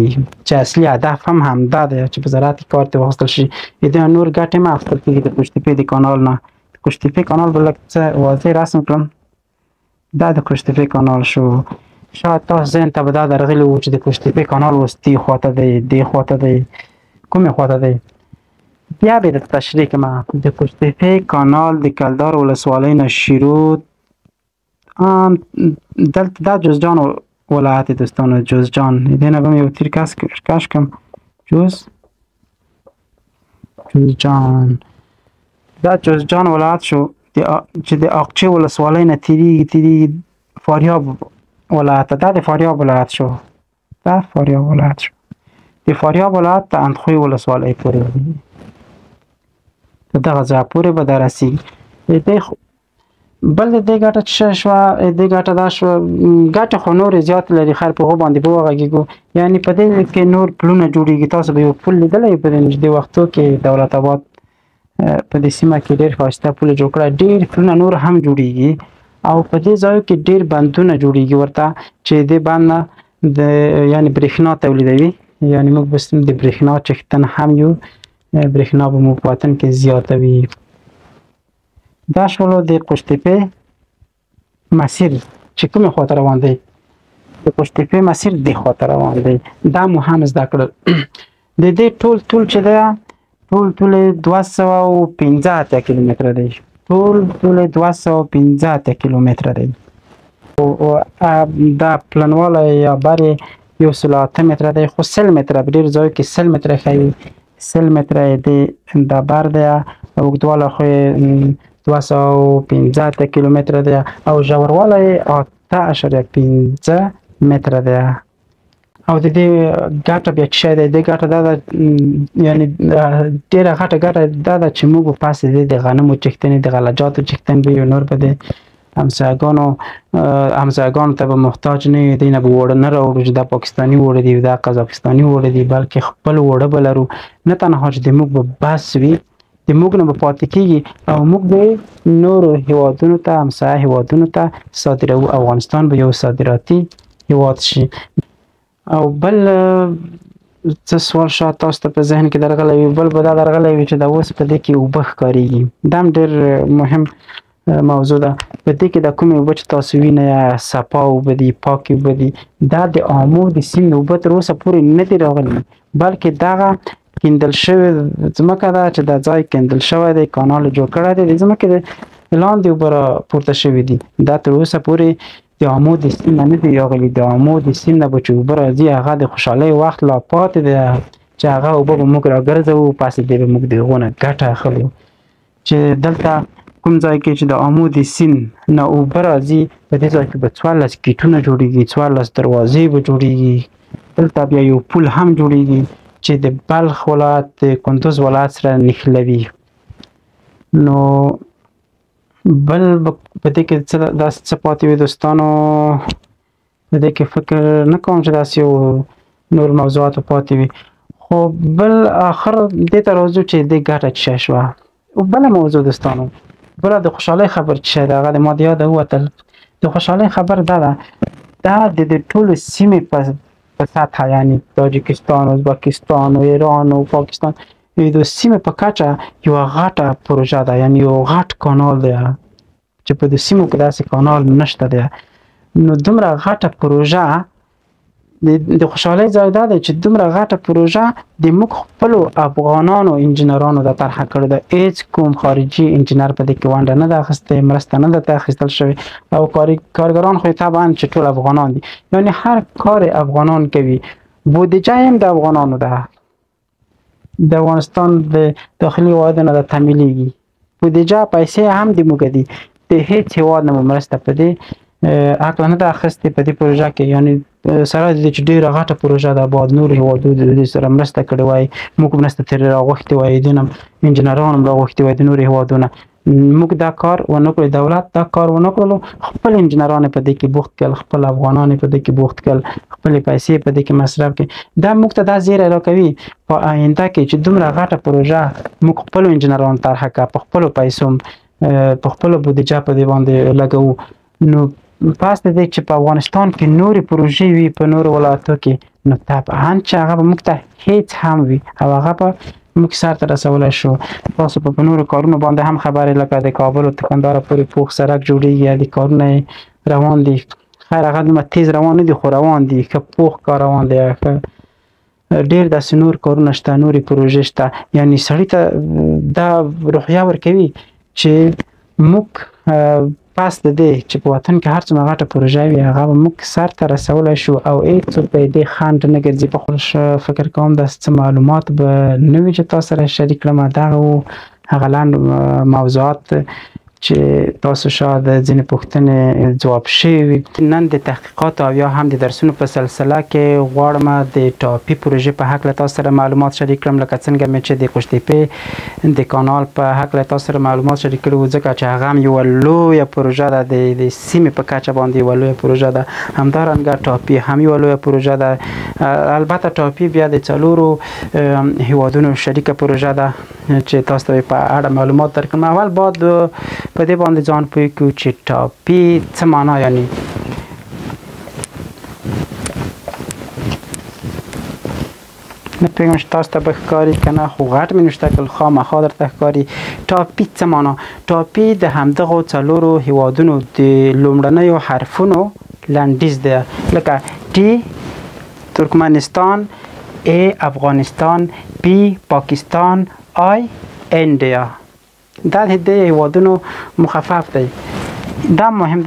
چې اصلي هدف هم همدا دی چې په زراعت کې کار ترې واخیستل شي. د دې نور ګټې هم اخیستل کېږي د قوشتېپې د کانال نه. د قوشتېپې کانال به لږ څه واضح رسم کړم. دا د قوشتېپې کانال شو. شاید تاسو ذهن ته به دا درغلي وو چې د قوشتېپې کانال اوس دې خواته دی، دې خواته دی، کومې خواته دی. بیا به درته تشریح کړم. د قوشتېپې کانال د کلدار ولسوالۍ نه شروع دلته دا جوزجان ولایت دوستانو، جوزجان دې نه به مې یو تیر کش کړم. جوزجان، دا جوزجان ولایت شو چې د آقچې ولسوالۍ نه تېرېږي تېرېږي فاریاب ولایت ته. دا د فاریاب ولایت شو، دا فاریاب ولایت شو. د فاریاب ولایت ته اندخوی ولسوالۍ پورې تر دغه ځایه پورې به دا رسېږي. بل د دې ګټه څه شوه؟ د دې ګټه دا شوه، ګټه خو نورې زیاتې لري، خیر په هغو باندې به وغږېږو. یعنی په دې کې نور پلونه جوړېږي. تاسو به یو پل لیدلی په دې نږدې وختو کې دولت آباد په دې سیمه کې ډېر ښایسته پل جوړ کړی، ډېر پلونه نور هم جوړېږي او په دې ځایو کې ډېر بندونه جوړېږي ورته چې دې بند نه د یعنی برېښنا تولیدوي. یعنی موږ به د برېښنا څښتن هم یو، برېښنا به مو په وطن کې زیاته وي. دا شولو د قوشتېپې مسیر چې کومې خواته روان دی. د قوشتېپې مسیر دې خواته روان دی. دا مو هم زده کړل. د دې ټول طول چې دی، ټول طول یې 285 کیلومتره دی. ټول طول یې 285 کیلومتره دی. دا پلنوالی یا بر یې 108 متره دی، خو 100 متره په ډېرو ځایو کې 100 متره ښیي. 100 متره یې دا بر دی، اوږدوالی خو یې 285 کیلومتره دی او ژوروالی یې 8.5 متره دی. او د دې ګټه بیا څه دی؟ د دې ګټه دا ده، یعنی ډېره غټه ګټه دا ده چې موږ پس د دې د غنمو چښتنې، د غلجاتو چښتن به یو، نور به د همسایګانو ته به محتاج نه یو، دې نه به اوړه نه راوړو چې دا پاکستاني اوړه دي، دا قزاقستاني اوړه دي، بلکې خپل اوړه به لرو. نه تنها چې د موږ به بس وي، د موږ نه به پاتې کېږي او موږ به نورو هیوادونو ته، همسایه هیوادونو ته صادروو. افغانستان به یو صادراتي هیواد شي. او بل څه سوال شاید تاسو ته په ذهن کې درغلی وي، بل به دا درغلی وي چې دا اوس په دې کې اوبه ښکارېږي. دا هم ډېر مهم موضوع ده. په دې کې دا کومې اوبه چې تاسو وینئ، صفا اوبه دي، پاکې اوبه دي، دا د آمو د سیند اوبه تر اوسه پورې نه دي راغلي، بلکې دغه کیندل شوې ځمکه ده چې دا ځای کیندل شوی دی، کانال جوړ کړی دی، د ځمکې د لاندې اوبه را پورته شوي دي. دا تر اوسه پورې د آمو د سیند نه نه دي راغلي. د آمو د سیند نه به چې اوبه راځي، هغه د خوشحالۍ وخت لا پاتې دی چې هغه اوبه به موږ راګرځوو، پس دې به موږ د هغو نه ګټه اخلو. چې دلته کوم ځای کې چې د آمو د سیند نه اوبه راځي، په دې ځای کې به 14 ګیټونه جوړیږي، 14 دروازې به جوړیږي. دلته بیا یو پول هم جوړیږي چې د بلخ ولایت د کندوز ولایت سره نښلوي. نو بل په دې کې څه داسې څه پاتې وي دوستانو، په دې کې فکر نه کوم چې داسې یو نور موضوعات پاتې وي. خو بل آخر دې ته راځو چې دې ګټه څه شوه. او بله موضوع دوستانو، بله د خوشحالۍ خبر چې ده، هغه د ما د یاده ووتل. د خوشحالۍ خبر دا ده، دا د ټولو سیمې په سطحه، یعنی تاجکستان، ازبکستان، ایران او پاکستان، د سیمې په کچه یوه غټه پروژه ده، یعنی یو غټ کانال دی چې په دې سیمو کې داسې کانال نشته دی. نو دومره غټه پروژه د خوشحالۍ ځای دا دی چې دومره غټه پروژه د موږ خپلو افغانانو انجینرانو دا طرحه کړې ده. هیڅ کوم خارجي انجینر په دې کې ونډه نه ده اخیستې، مرسته نه ده اخیستل شوې، او کارګران خو یې طبعا چې ټول افغانان دي، یعنی هر کار افغانان کوي، بودجه هم د افغانانو ده، د افغانستان د داخلي عوایدو نه ده تمویلېږي، بودجه پیسې هم د موږ دي، د هیڅ هیواد نه مو مرسته په دې هکله نه ده اخیستې په دې پروژه کې. یعنی سره د دې چې ډېره غټه پروژه ده، باید نورو هیوادو د دې سره مرسته کړې وای، موږ مرسته ترې راغوښتې وای، دینم انجینران هم راغوښتي وای د نورو هیوادونه. موږ دا کار ونه کړو، دولت دا کار ونه کړلو، خپل انجینران په دې کې بوخت کړل، خپل افغانان په دې کې بوخت کړل، خپلې پیسې په دې کې مصرف کړې. دا موږ ته دا زیری راکوي په آینده کې چې دومره غټه پروژه موږ خپلو انجینرانو طرحه کړه، په خپلو پیسو، په خپلو بودجه په دې باندې لګوو. نو پس د دې چې په افغانستان کې نورې پروژې وي په نورو ولایتو کې، نو طبعا چې هغه به موږ ته هیڅ هم وي او هغه به موږ سر ته رسولی شو. تاسو په نورو کارونو باندې هم خبرې، لکه د کابل او کندهار پورې پوخ سړک جوړېږي، د کارونه یې روان دي. خیر هغه دومره تیز روان نه دي، خو روان دي، ښه پوخ کار روان دی، ښه ډېر داسې نور کارونه شته، نورې پروژې شته. یعنی سړي ته دا روحیه ورکوي چې موږ پس د دې چې په وطن کې هر څومره غټه پروژه وي، هغه به موږ سر ته رسولی شو او هېڅوک به یې دې خنډ نه ګرځي. په خپل فکر کوم داسې څه معلومات به نه وي چې تاسو سره شریک کړم. دغه و هغه لنډ موضوعات چې تاسو شاید ځینې پوښتنې ځواب شوي وي. نن د تحقیقاتو او یا هم د درسونو په سلسله کې غواړم د ټاپي پروژې په هکله تاسو سره معلومات شریک کړم. لکه څنګه مې چې د قوشتېپې د کانال په هکله تاسو سره معلومات شریک کړي وو، ځکه چې هغه هم یوه لویه پروژه ده، د سیمې په کچه باندې یوه لویه پروژه ده. همدارنګه ټاپي هم یوه لویه پروژه ده. البته ټاپي بیا د څلورو هیوادونو شریکه پروژه ده چې تاسو ته په اړه معلومات درکړم. اول باید په دې باندې ځان پوه کړو چې ټاپي څه معنا، یعنی نه پوهېږم چې تاسو ته به ښکاري که نه، خو غټ مې نوشته کړل، خامخا درته ښکاري. ټاپي څه معنا؟ ټاپي د همدغو څلورو هیوادونو د لومړنیو حرفونو لنډیز دی، لکه ټي ترکمنستان، ای افغانستان، پی پاکستان، آی انډیا. دا د دې هیوادونو مخفف دی. دا مهم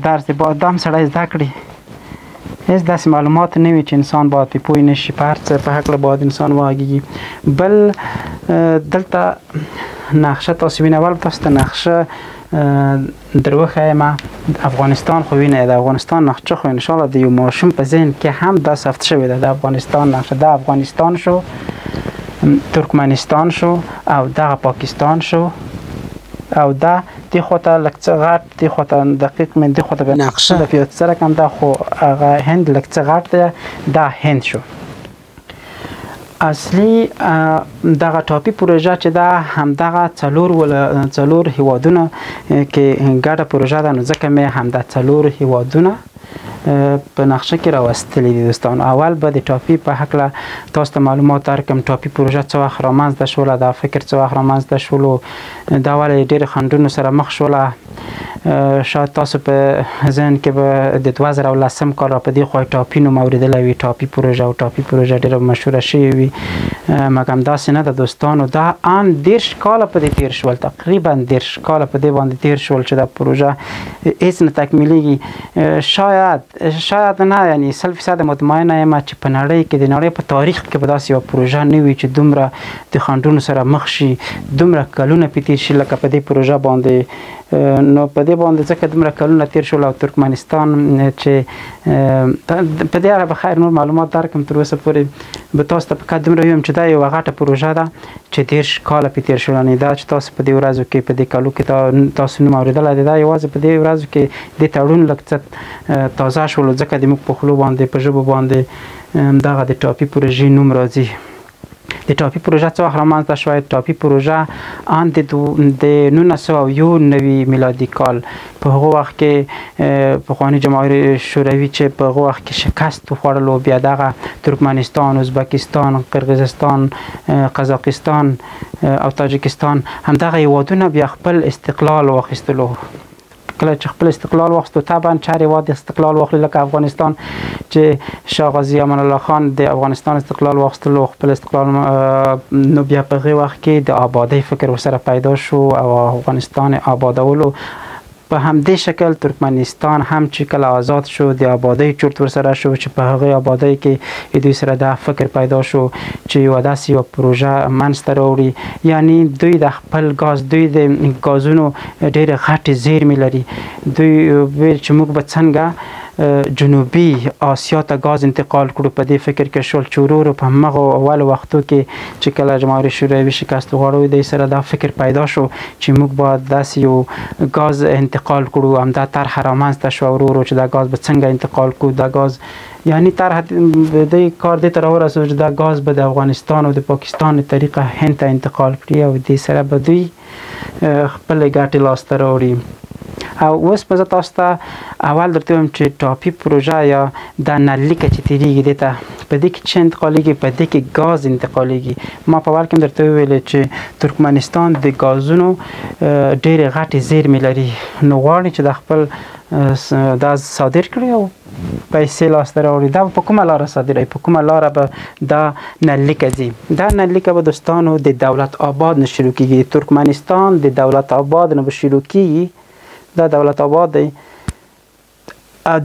درس دی، باید دا هم سړی زده کړي. هیڅ داسې معلومات نه وي چې انسان باید پرې پوه نه شي، په هر څه په هکله باید انسان وغږېږي. بل دلته نقشه تاسو وینئ. اول تاسو ته نقشه در وښایم. افغانستان خو وینئ، د افغانستان نقشه خو انشاءالله د یو ماشوم په ذهن کې هم دا ثبت شوې ده. د افغانستان نقشه، دا افغانستان شو، ترکمنستان شو، او دغه پاکستان شو، او دا دې خواته لږ څه غټ، دې خواته دقیق مې دې خواته بیا نقشه د یو څه رقم ده، خو هغه هند لږ څه غټ دی، دا هند شو. اصلي دغه ټاپي پروژه چې دا همدغه څلور هیوادونه کې ګډه پروژه ده، نو ځکه مې همدا څلور هیوادونه په نقشه کې راوستلې دي دوستانو. اول به د ټاپي په هکله تاسو ته معلومات درکړم. ټاپي پروژه څه وخت رامنځته شوله، دا فکر څه وخت رامنځته شولو، دا ولې ډېر خنډونو سره مخ شوله. شاید تاسو په ذهن کې به د 2010 کال را په دې خوا ټاپي نوم اورېدلی وي، ټاپي پروژه او ټاپي پروژه ډېره مشهوره شوې وي، مګم داسې نه ده دوستانو. دا ان 30 کاله په دې تېر شول، تقریبا 30 کاله په دې باندې تېر شول چې دا پروژه هېڅ نه تکمیلېږي. شاید نه، یعنی 100% مطمئنه یم چې په نړۍ کې، د نړۍ په تاریخ کې به داسې یوه پروژه نه وي چې دومره د خنډونو سره مخ شي، دومره کلونه پې تېر شي لکه په دې پروژه باندې. نو په دې باندې ځکه دومره کلونه تېر شول. او ترکمنستان چې په دې اړه به خیر نور معلومات درکړم، تر اوسه پورې به تاسو ته فقط دومره ویم چې دا یوه غټه پروژه ده چې 30 کاله پې تېر شول. یعنې دا چې تاسو په دې ورځو کې، په دې کالو کې تاسو نوم اورېدلی دی، دا یوازې په دې ورځو کې د تړون لږ څه تازه شولو، ځکه د موږ په خولو باندې، په ژبو باندې دغه د ټاپي پروژې نوم راځي. د ټاپي پروژه څه وخت رامنځته شوه؟ ټاپي پروژه ان د 1991 میلادي کال په هغه وخت کې پخواني جمهوري شوروي چې په هغه وخت کې شکست وخوړلو، بیا دغه ترکمنستان، ازبکستان، قرغیزستان، قزاقستان او تاجکستان، همدغه هیوادونه بیا خپل استقلال واخیستلو. کله چې خپل استقلال واخیستو، طبعا چې هر هیواد استقلال واخلي لکه افغانستان چې شاه غازي امان الله خان د افغانستان استقلال واخیستلو، خپل استقلال، نو بیا په هغې وخت کې د آبادۍ فکر ورسره پیدا شو او افغانستان آبادولو. په همدې شکل ترکمنستان هم چې کله آزاد شو، د آبادۍ چورت ورسره شو، چې په هغې آبادۍ کې دوی سره دا فکر پیدا شو چې یوه داسې یوه پروژه منځته راوړي. یعنی دوی د خپل ګاز، دوی د ګازونو ډېرې غټې زیرمې لري. دوی ویل چې موږ به څنګه جنوبي آسیا ته ګاز انتقال کړو. په دې فکر کې شول چې ورو ورو په همغو اولو وختو کې چې کله جمهوري شوروي شکست وخوړو، دوی سره دا فکر پیدا شو چې موږ باید داسې یو ګاز انتقال کړو. همدا طرحه رامنځته شوه ورو ورو چې دا ګاز به څنګه انتقال کړو. دا ګاز یعنی طرحه دې کار دې ته راورسېدو چې دا ګاز به د افغانستان او د پاکستان له طریقه هند ته انتقال کړي او دې سره به دوی خپلې ګټې لاسته راوړي. او اوس به زه تاسو ته اول درته ووایم چې ټاپي پروژه یا دا نللیکه چې تېرېږي، دې ته په دې کې څه انتقالېږي؟ په دې کې ګاز انتقالېږي. ما په اول کې هم درته وویلې چې ترکمنستان د ګازونو ډېرې غټې زیرمې لري، نو غواړي چې د خپل دا صادر کړي او پیسې لاسته راوړي. دا په کومه لاره صادروي؟ په کومه لاره به دا نللیکه ځي؟ دا نللیکه به دوستانو د دولت آباد نه شروع کېږي. ترکمنستان د دولت آباد نه به شروع کېږي. دا دولت آباد دی.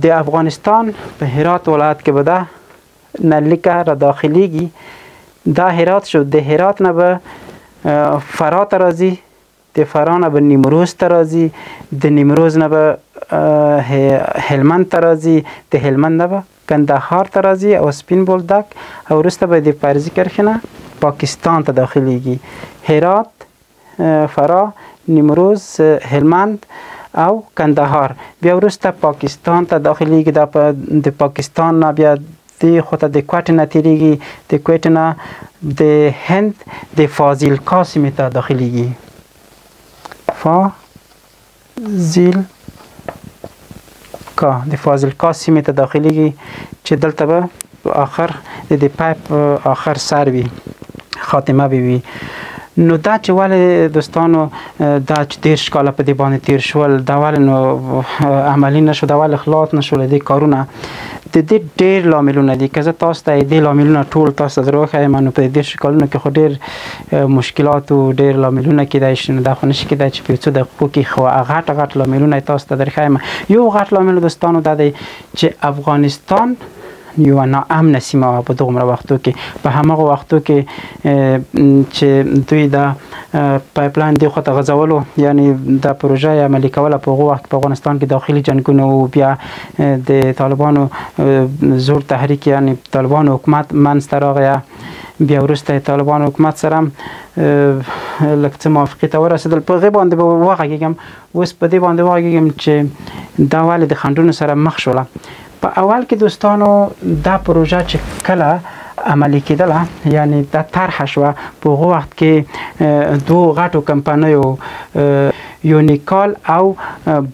د افغانستان په هرات ولایت کې به دا نللیکه را داخلیږي. دا هرات شو، د هرات نه به فراه ته راځي، د فراه نه به نیمروز ته راځي، د نیمروز نه به هلمند ته راځي، د هلمند نه به کندهار ته راځي او سپین بولدک، او وروسته به د فرضي کرښې نه پاکستان ته داخلیږي. هرات، فراه، نیمروز، هلمند او کندهار، بیا وروسته پاکستان ته داخلیږي. دا په د پاکستان نه بیا دې خوا ته د کوټې نه تېرېږي، د کوټې نه د هند د فاضلکا سیمې ته داخلیږي. فاضلکا، د فاضلکا سیمې ته داخلیږي چې دلته به آخر د دې پایپ آخر سر وي، خاتمه به وي. نو دا چې ولې دوستانو دا چې 30 کاله په دې باندې تېر شول، دا ولې نو عملي نه شو، دا ولې خلاص نه شول دې کارونه، د دې ډېر لاملونه دي. که زه تاسو ته دې لاملونه ټول تاسو ته در وښایم، نو په دې 30 کالونو کې خو ډېر مشکلات او ډېر لاملونه کېدای شي. نو دا خو نشي کېدای چې په یو څو دقیقو کې خو غټ غټ لاملونه تاسو ته درښایم. یو غټ لامل دوستانو دا دی چې افغانستان یوه ناامنه سیمه وه په دغومره وختو کې. په هماغو وختو کې چې دوی دا پایپ لاین دې خواته غځولو، یعنی دا پروژه یې عملي کوله، په هغو وخت په افغانستان کې داخلي جنګونه وو، بیا د طالبانو زوړ تحریک یعنی طالبانو حکومت منځته راغی، بیا وروسته طالبانو حکومت سره هم لږ څه موافقې ته ورسېدل. په هغې باندې به وغږېږم. اوس په دې باندې وغږېږم چې دا ولې د خنډونو سره مخ شوله. په اول کې دوستانو دا پروژه چې کله عملي کېدله، یعنی دا طرحه شوه، په هغه وخت کې دوو غټو کمپنیو یونیکال او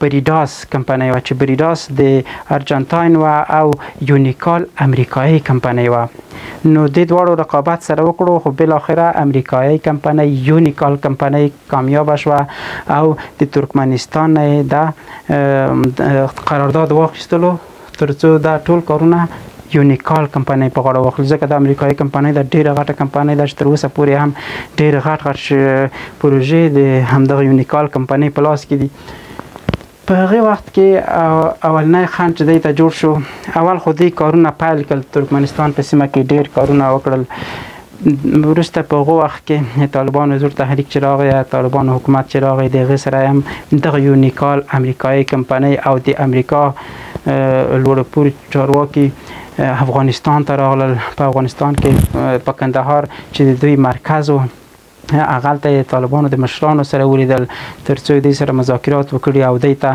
بریداس کمپنۍ وه، چې بریداس د ارجنټاین وه او یونیکال امریکایي کمپنۍ وه. نو دې دواړو رقابت سره وکړو، خو بالاخره امریکایي کمپنۍ یونیکال کمپنۍ کامیابه شوه او د ترکمنستان نه یې دا قرارداد واخیستلو ترڅو دا ټول کارونه یونیکال کمپنۍ په غاړه واخلي، ځکه دا امریکایي کمپنۍ ده، ډېره غټه کمپنۍ ده چې تر اوسه پورې هم ډېر غټ غټ پروژې د همدغه یونیکال کمپنۍ په لاس کې دي. په هغې وخت کې اولنی خنډ چې دی ته جوړ شو، اول خو دوی کارونه پیل کړل، ترکمنستان په سیمه کې ډېر کارونه وکړل. وروسته په هغو وخت کې طالبانو زور تحریک چې راغی، طالبانو حکومت چې راغی، د هغې سره هم دغه یونیکال امریکایي کمپنۍ او د امریکا لوړپوړي چارواکي افغانستان ته راغلل. په افغانستان کې په کندهار چې د دوی مرکز و، هغلته یې طالبانو د مشرانو سره ولیدل ترڅو دوی سره مذاکرات وکړي او دوی ته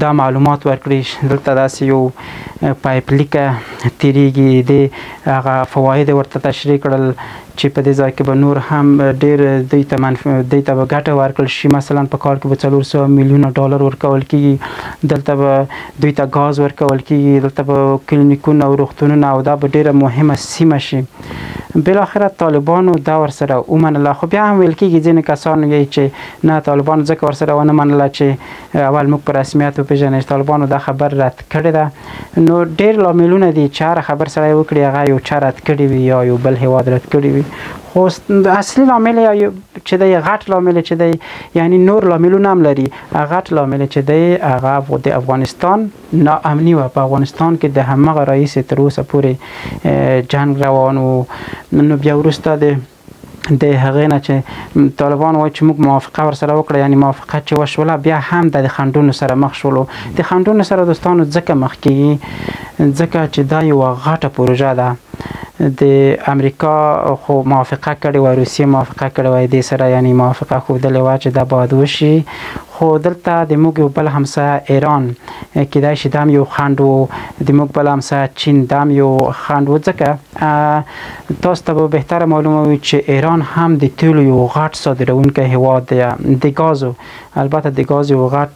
دا معلومات ورکړي دلته داسې یو پایپ لیکه تیریږي. دې هغه فواید ورته تشریح کړل چې په دې ځای کې به نور هم ډېر دوی ته دوی ته به ګټه ورکړل شي. مثلا په کال کې به 400 میلیونه ډالر ورکول کېږي، دلته به دوی ته ګاز ورکول کېږي، دلته به کلینیکونه او روغتونونه او دا به ډېره مهمه سیمه شي. بالاخره طالبانو دا ورسره ومنله، خو بیا هم ویل کېږي ځینې کسانو یې چې نه، طالبانو ځکه ورسره ونه منله چې اول موږ په رسمیت وپېژني. طالبانو دا خبر رد کړې ده. نو ډېر لاملونه دي چې هره خبر سړی وکړي هغه یو چا رد کړي وي یا یو بل هېواد رد کړي وي، خو اصلي لامل چې دی، غټ لامل چې دی، یعنی نور لاملونه هم لري، غټ لامل چې دی هغه د افغانستان ناامني وه. په افغانستان کې د همغه راهیسې تر اوسه پورې جنګ روان و. نو بیا وروسته د هغې نه چې طالبان وایي چې موږ موافقه ورسره وکړه، یعنی موافقه چې وشوله بیا هم د خنډونو سره مخ شولو. د خنډونو سره دوستانو ځکه مخ کېږي ځکه چې دا یوه غټه پروژه ده. د امریکا خو موافقه کړې وه، روسیې موافقه کړې وه دې سره، یعنی موافقه ښودلې وه چې دا باید وشي. خو دلته د موږ یو بل همسایه ایران کیدای شي دا هم یو خنډ و، د موږ بل همسایه چین دا هم یو خنډ و، ځکه تاسو ته به بهتره معلومه وي چې ایران هم د تیلو یو غټ صادرونکی هیواد دی، د ګازو البته د ګاز یو غټ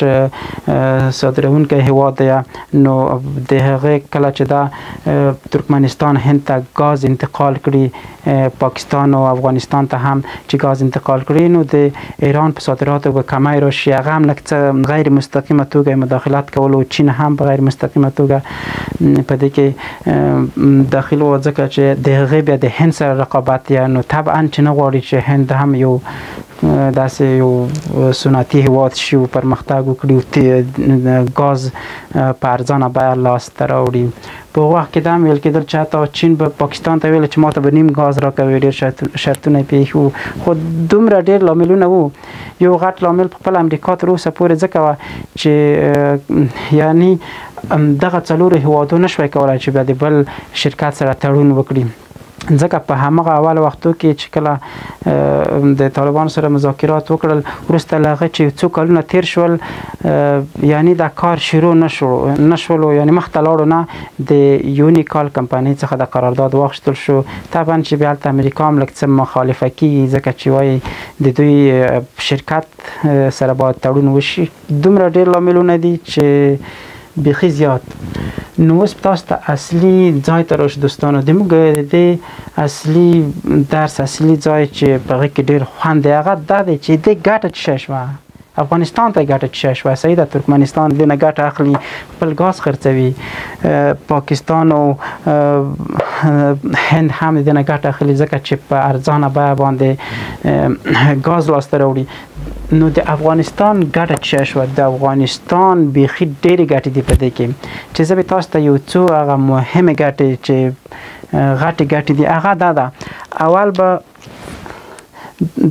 صادرونکی هیواد دی. نو د هغې کله چې دا ترکمنستان هند ته ګاز انتقال کړي، پاکستان او افغانستان ته هم چې ګاز انتقال کړي، نو د ایران په صادراتو به کمی راشي. هغه هم لږ څه غیر مستقیمه توګه مداخلت کولو، چین هم په غیر مستقیمه توګه په دې کې داخل و، ځکه چې د هغې بیا د هند سره رقابت دی. نو طبعا چې نه غواړي چې هند هم یو داسې یو صنعتي هیواد شي او پرمختګ وکړي او ګاز په ارزانه بیه لاس ته راوړي. په وخت کې دا هم ویل کېدل چې حتی چین به پاکستان ته ویل چې ماته به نیم ګاز راکوي، ډېر شرطونه یې پېښ وو. خو دومره ډېر لاملونه وو. یو غټ لامل په خپله امریکا تر اوسه پورې ځکه وه چې یعنی دغه څلورو هیوادو نه شوای کولی چې بیا د بل شرکت سره تړون وکړي، ځکه په همغه اول وختو کې چې کله د طالبانو سره مذاکرات وکړل، وروسته له هغه چې څو کلونه تیر شول، یعنی دا کار شروع نه شولو، یعنی مخته لاړو نه، د یونیکال کمپنۍ څخه د قرارداد واخیستل شو. طبعا چې بیا هلته امریکا هم لږ څه مخالفه کېږي، ځکه چې وایي د دوی شرکت سره باید تړون وشي. دومره ډېر لاملونه دي چې بیخي زیات. نو اوس تاسو ته اصلي ځای ته راشو دوستانو. د موږ د دې اصلي درس اصلي ځای چې په هغه کې ډېر خوند دی هغه دا دی چې دې ګټه څه شوه، افغانستان ته ګټه څه شوه. صحیح ده، ترکمنستان دې نه ګټه اخلي، خپل ګاز خرڅوي، پاکستان او هند هم دې نه ګټه اخلي، ځکه چې په ارزانه بیه باندې ګاز لاسته راوړي. نو د افغانستان ګټه څه شوه؟ د افغانستان بیخي ډېرې ګټې دي په دې کې چې زه به تاسو ته یو څو هغه مهمې ګټې چې غټې ګټې دي هغه دا ده. اول به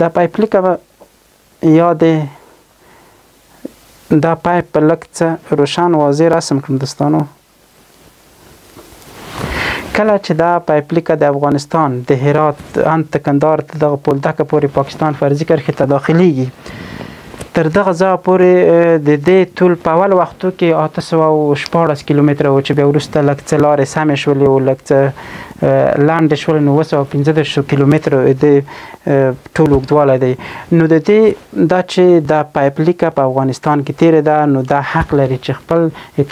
دا پایپ لیکه به یا د دا پایپ په لږ څه روښان واضح رسم کړم دوستانو. کله چې دا پایپ لیکه د افغانستان د هرات ان تر کندهار ته دغه پولدکه پورې پاکستان فرضي کرښې ته داخلیږي، تر دغه ځایه پورې د دې طول په اول وختو کې 816 کیلومتره و، چې بیا وروسته لږ څه لارې سمې شولې او لږ څه لاندې شول، نو 735 کیلومترو د ټول اوږدوالی دی. نو د دې دا چې دا پایپ لیکه په افغانستان کې تېره ده، نو دا حق لري چې خپل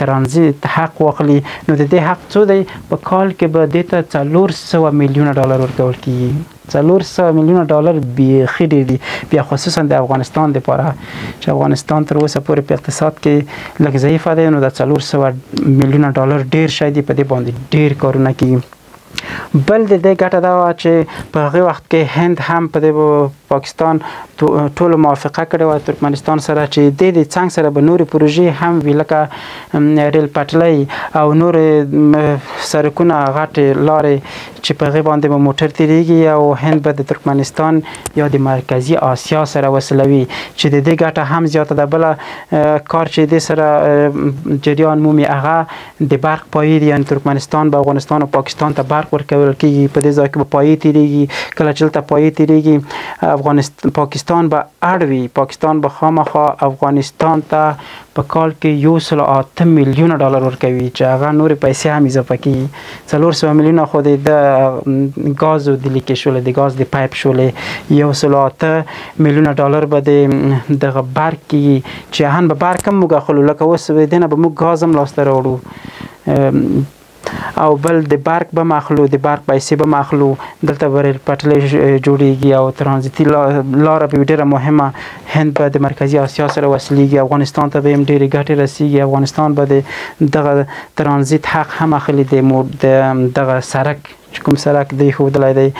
ترانزیت حق واخلي. نو د دې حق څو دی؟ په کال کې به دې ته 400 میلیونه ډالر ورکول کېږي. 400 میلیونه ډالر بیخي ډېر دي، بیا خصوصا د افغانستان دپاره چې افغانستان تر اوسه پورې په اقتصاد کې لږ ضعیفه دی. نو دا 400 میلیونه ډالر ډېر شی دی، په دې باندې ډېر کارونه کېږي. بل د دې ګټه دا وه چې په هغې وخت کې هند هم په دې پاکستان ټولو موافقه کړې وه ترکمنستان سره چې دې د څنګ سره به نورې پروژې هم وي، لکه ریل پټلۍ او نورې سرکونه، غټې لارې چې په هغې باندې به موټر تېرېږي، او هند به د ترکمنستان یا د مرکزي آسیا سره وصلوي چې د دې ګټه هم زیاته ده. بله کار چې دې سره جریان مومي هغه د برق پایې دي، یعنې ترکمنستان به افغانستان او پاکستان ته برق ورکول کېږي، په دې ځای کې به پایې تېرېږي. کله چې دلته پایې تېرېږي، افغانستان پاکستان به اړ وي، پاکستان به خامخا افغانستان ته په کال کې 108 میلیونه ډالر ورکوي چې هغه نورې پیسې هم اضافه کېږي. 400 میلیونه خو د ګازو د لیکې شولې، د ګاز د پایپ شولې، 108 میلیونه ډالر به د دغه برق کېږي چې هم به برق هم موږ اخلو، لکه اوس دې نه به موږ ګاز هم لاسته راوړو، او بل د برق به اخلو، د برق پیسې به اخلو، دلته به ریل پټلۍ جوړیږي او ترانزیتي لاره به ډېره مهمه، هند به د مرکزي آسیا سره وصلیږي، افغانستان ته به هم ډېرې ګټې رسیږي، افغانستان به د دغه ترانزیت حق هم اخلي، د دغه سرک چې کوم سرک دی ښودلی دی.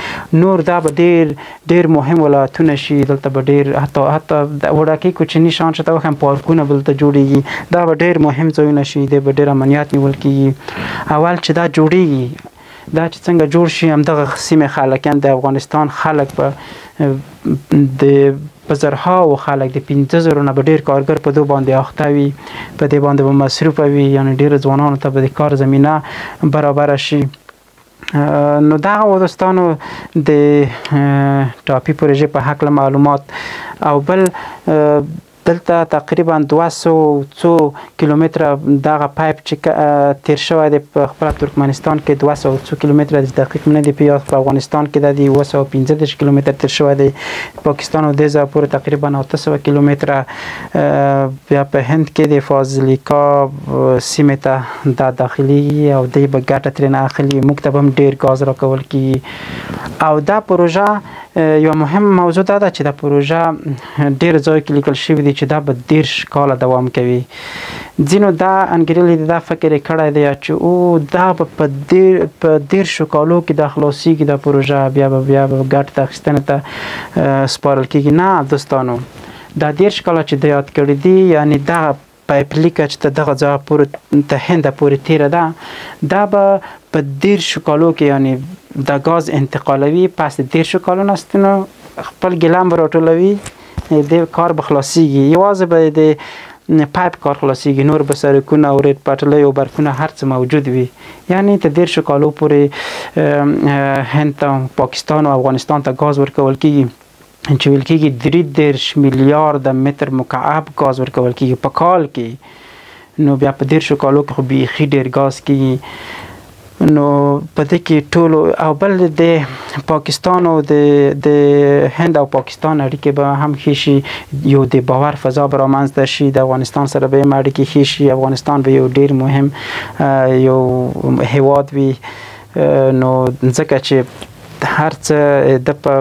نور دا به ډېر ډېر مهم ولایتونه شي، دلته به ډېر حتی وړکي کوچني شان چې ته وښیم پارکونه به دلته جوړیږي، دا به ډېر مهم ځایونه شي، دی به ډېر امنیت نیول کېږي. اول چې دا جوړیږي، دا چې څنګه جوړ شي، همدغه سیمې خلک، یعنې د افغانستان خلک به د په زرهاوو خلک د 5000 نه به ډېر کارګر په دو باندې اخته وي، په دې باندې به مصروفه وي، یعنې ډېرو ځوانانو ته به د کار زمینه برابره شي. نو دغه و دوستانو د ټاپي پروژې په هکله معلومات. او بل دلته تقریبا 200 څو کیلومتره دغه پایپ چې تیر شوی دی په خپله ترکمنستان کې 200 څو کیلومتره دی، دقیق مې نه دی په یاد، په افغانستان کې دا دی 235 کیلومتر تیر شوی دی، پاکستان او دې ځای پورې تقریبا 800 کیلومتره، بیا په هند کې د فاضلیکا سیمې ته دا داخلیږي او دی به ګټه ترېنه اخلي، موږ ته به هم ډېر ګاز راکول کېږي. او دا پروژه یوه مهمه موضوع دا ده چې دا پروژه ډېر ځای کې لیکل شوي دي چې دا به 30 کاله دوام کوي. ځینو دا انګېرلي دي، دا فکر یې کړی دی چې او دا به په 30 کالو کې دا خلاصیږي دا پروژه، بیا به ګټې ته اخیستنې ته سپارل کېږي. نه دوستانو، دا 30 کاله چې د یاد کړي دي، یعنې دغه پایپ لیکه چې ته دغه ځای پورې ته هنده پورې تېره ده، دا به په 30 کالو کې یعنې دا ګاز انتقالوي، پس د 30 کالو نه ستونو خپل ګیلم به راټولوي، د کار به خلاصیږي، یوازې به د پایپ کار خلاصیږي، نور به سرکونه او ریل پټلۍ او برقونه هر څه موجود وي. یعنې تر 30 کالو پورې هند ته، پاکستان او افغانستان ته ګاز ورکول کېږي چې ویل کېږي 33 میلیارد متر مکعب ګاز ورکول کېږي په کال کې. نو بیا په 30 کالو کې خو بیخي ډېر ګاز کېږي. نو په دې کې ټولو او بل د پاکستان او د هند او پاکستان اړیکې به هم ښې شي، یو د باور فضا به رامنځته شي، د افغانستان سره به هم اړیکې ښې شي، افغانستان به یو ډېر مهم یو هیواد وي. نو ځکه چې هر څه د په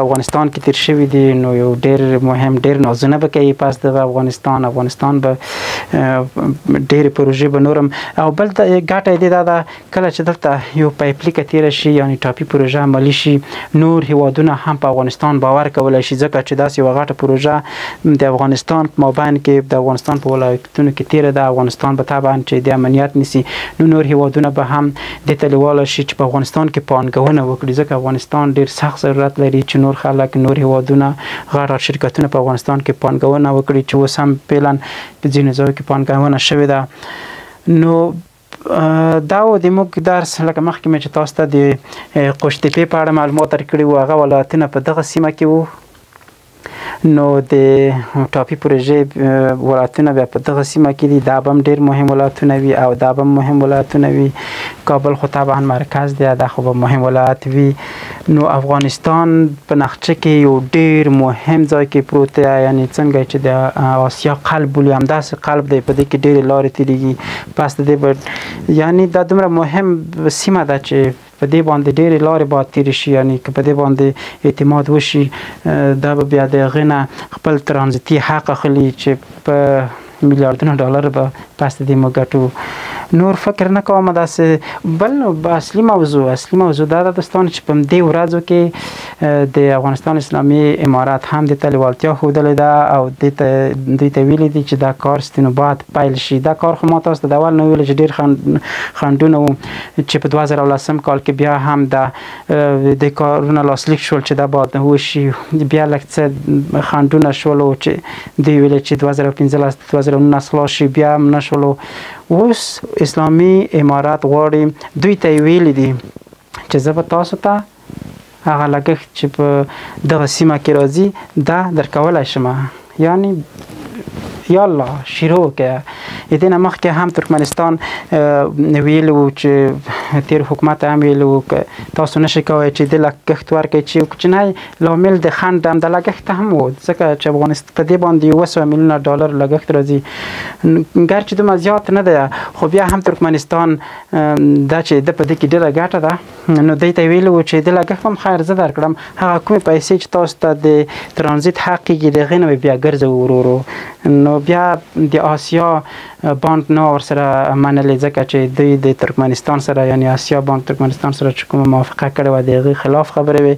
افغانستان کې تیر شوي دي، نو یو ډېر مهم ډېر نازونه به کوي پس د افغانستان، افغانستان به ډېرې پروژې به نورم. او بل ګټه یې دا ده کله چې دلته یو پایپ لیکه تېره شي، یعنې ټاپي پروژه عملي شي، نور هیوادونه هم په افغانستان باور کولی شي، ځکه چې داسې یوه غټه پروژه د افغانستان په مابین کې د افغانستان په ولایتونو کې تېره ده، افغانستان به طبعا چې د امنیت نیسي، نو نور هیوادونه به هم دې ته لېواله شي چې په افغانستان کې پانګونه وکړي، ځکه افغانستان ډېر سخت ضرورت لري چې نور خلک، نور هیوادونه، غټ غټ شرکتونه په افغانستان کې پانګونه وکړي چې اوس هم فعلا په ځینو ځایو کې پانګونه شوې ده. نو دا و د موږ درس، لکه مخکې مې چې تاسو ته د قوشتېپې په اړه معلومات درکړي وو، هغه ولایتونه په دغه سیمه کې وو. نو د ټاپي پروژې ولایتونه بیا په دغه سیمه کې دي، دا به هم ډېر مهم ولایتونه وي او دا به هم مهم ولایتونه وي. کابل خو طبعا مرکز دی، دا خو به مهم ولایت وي. نو افغانستان په نقشه کې یو ډېر مهم ځای کې پروت دی، یعنی څنګه چې د آسیا قلب بولي همداسې قلب دی، په دې کې ډېرې لارې تېرېږي. پس د دې به یعنی دا دومره مهم سیمه ده چې په دې باندې ډېرې لارې باید تېرې شي، یعنی که په دې باندې اعتماد وشي دا به بیا د هغې نه خپل ترانزیتي حق اخلي چې په میلیاردونو ډالر به پس د دې موږ ګټو. نور فکر نه کوم داسې. بل اصلي موضوع دا ده دوستان چې په دې ورځو کې د افغانستان اسلامي امارت هم د ته لېوالتیا ښودلې ده او دوی ته ویلي دي چې دا کار ستینوباد پیل شي. دا کار خو ما تاسو ته د اول نه ویل چې ډېر خنډونه وو چې په 2010 کال کې بیا هم دا د کارونه لاسلیک شول چې دا باید وشي. بیا لږ څه خنډونه شولو چې دوی ویل چې 2015 2019 خلاص شي، بیا هم نه شولو. اوس اسلامي امارت غواړي، دوی ته یې ویلي دي چې زه به تاسو ته هغه لګښت چې په دغه سیمه کې راځي دا درکولی شم، یعنی یالا شروع که. دې نه مخکې هم ترکمنستان ویلي وو چې تېر حکومت هم ویلي وو که تاسو نشئ کولی چې د لګښت ورکړئ، چې یو کوچنی لامل د خنډ هم د لګښت هم و، ځکه چې افغانستان په دې باندې 700 میلیونه ډالر لګښت راځي، ګرچې دومره زیات نه دی، خو بیا هم ترکمنستان دا چې د په دې کې ډېره ګټه ده، نو دوی ته ویلي وو چې د لګښت هم خیر زه درکړم، هغه کومې پیسې چې تاسو ته د ترانزیت حق کېږي د هغې نه به بیا ګرځوو ورو ورو. نو بیا د آسیا بانک نه ورسره منلې، ځکه چې دوی د ترکمنستان سره یعنی آسیا بانک ترکمنستان سره چې کومه موافقه کړې وه د هغې خلاف خبرې وې.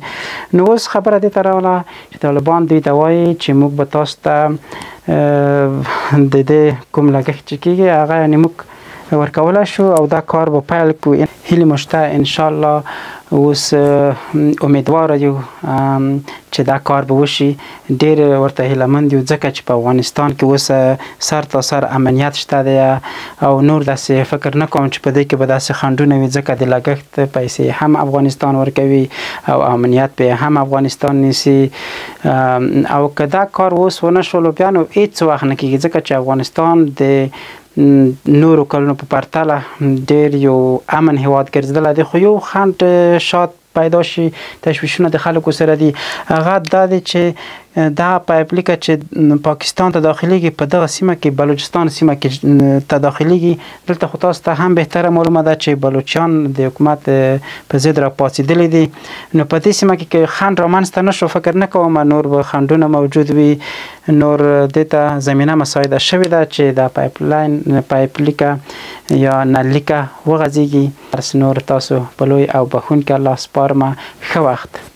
نو اوس خبره دې ته راغله چې طالبان دوی ته وایي چې موږ به تاسو ته د دې کوم لګښت چې کېږي هغه یعنی موږ ورکولی شو او دا کار به پیل کړو. هیلې مو شته انشاءالله. اوس امیدواره یو چې دا کار به وشي، ډېر ورته هیله مند یو، ځکه چې په افغانستان کې اوس سر تا سر امنیت شته دی او نور داسې فکر نه کوم چې په دې کې به داسې خنډونه وي، ځکه د لګښت پیسې هم افغانستان ورکوي او امنیت به هم افغانستان نیسي. او که دا کار اوس ونه شولو بیا نو هېڅ وخت نه کېږي، ځکه چې افغانستان د نورو کلونو په پرتله ډېر یو امن هیواد ګرځېدلی دی. خو یو خنډ شاد پیدا شي، تشویشونه د خلکو سره دي، هغه دا دی چې دا پایپ لیکه چې پاکستان ته داخليږي په دغه سیمه کې بلوچستان سیمه کې ته داخليږي. دلته خو تاسو ته هم بهتره معلومه ده چې بلوچیان د حکومت په ضد راپاڅېدلي دي. نو په دې سیمه کې که خنډ رامنځته نه شو فکر نه کوم نور به خنډونه موجود وي. نور دې ته زمینه مساعده شوې ده چې دا پایپ لاین پایپ لیکه یا نل لیکه وغځېږي. نور تاسو په لوی او بخښونکي الله سپارمه. ښه وخت.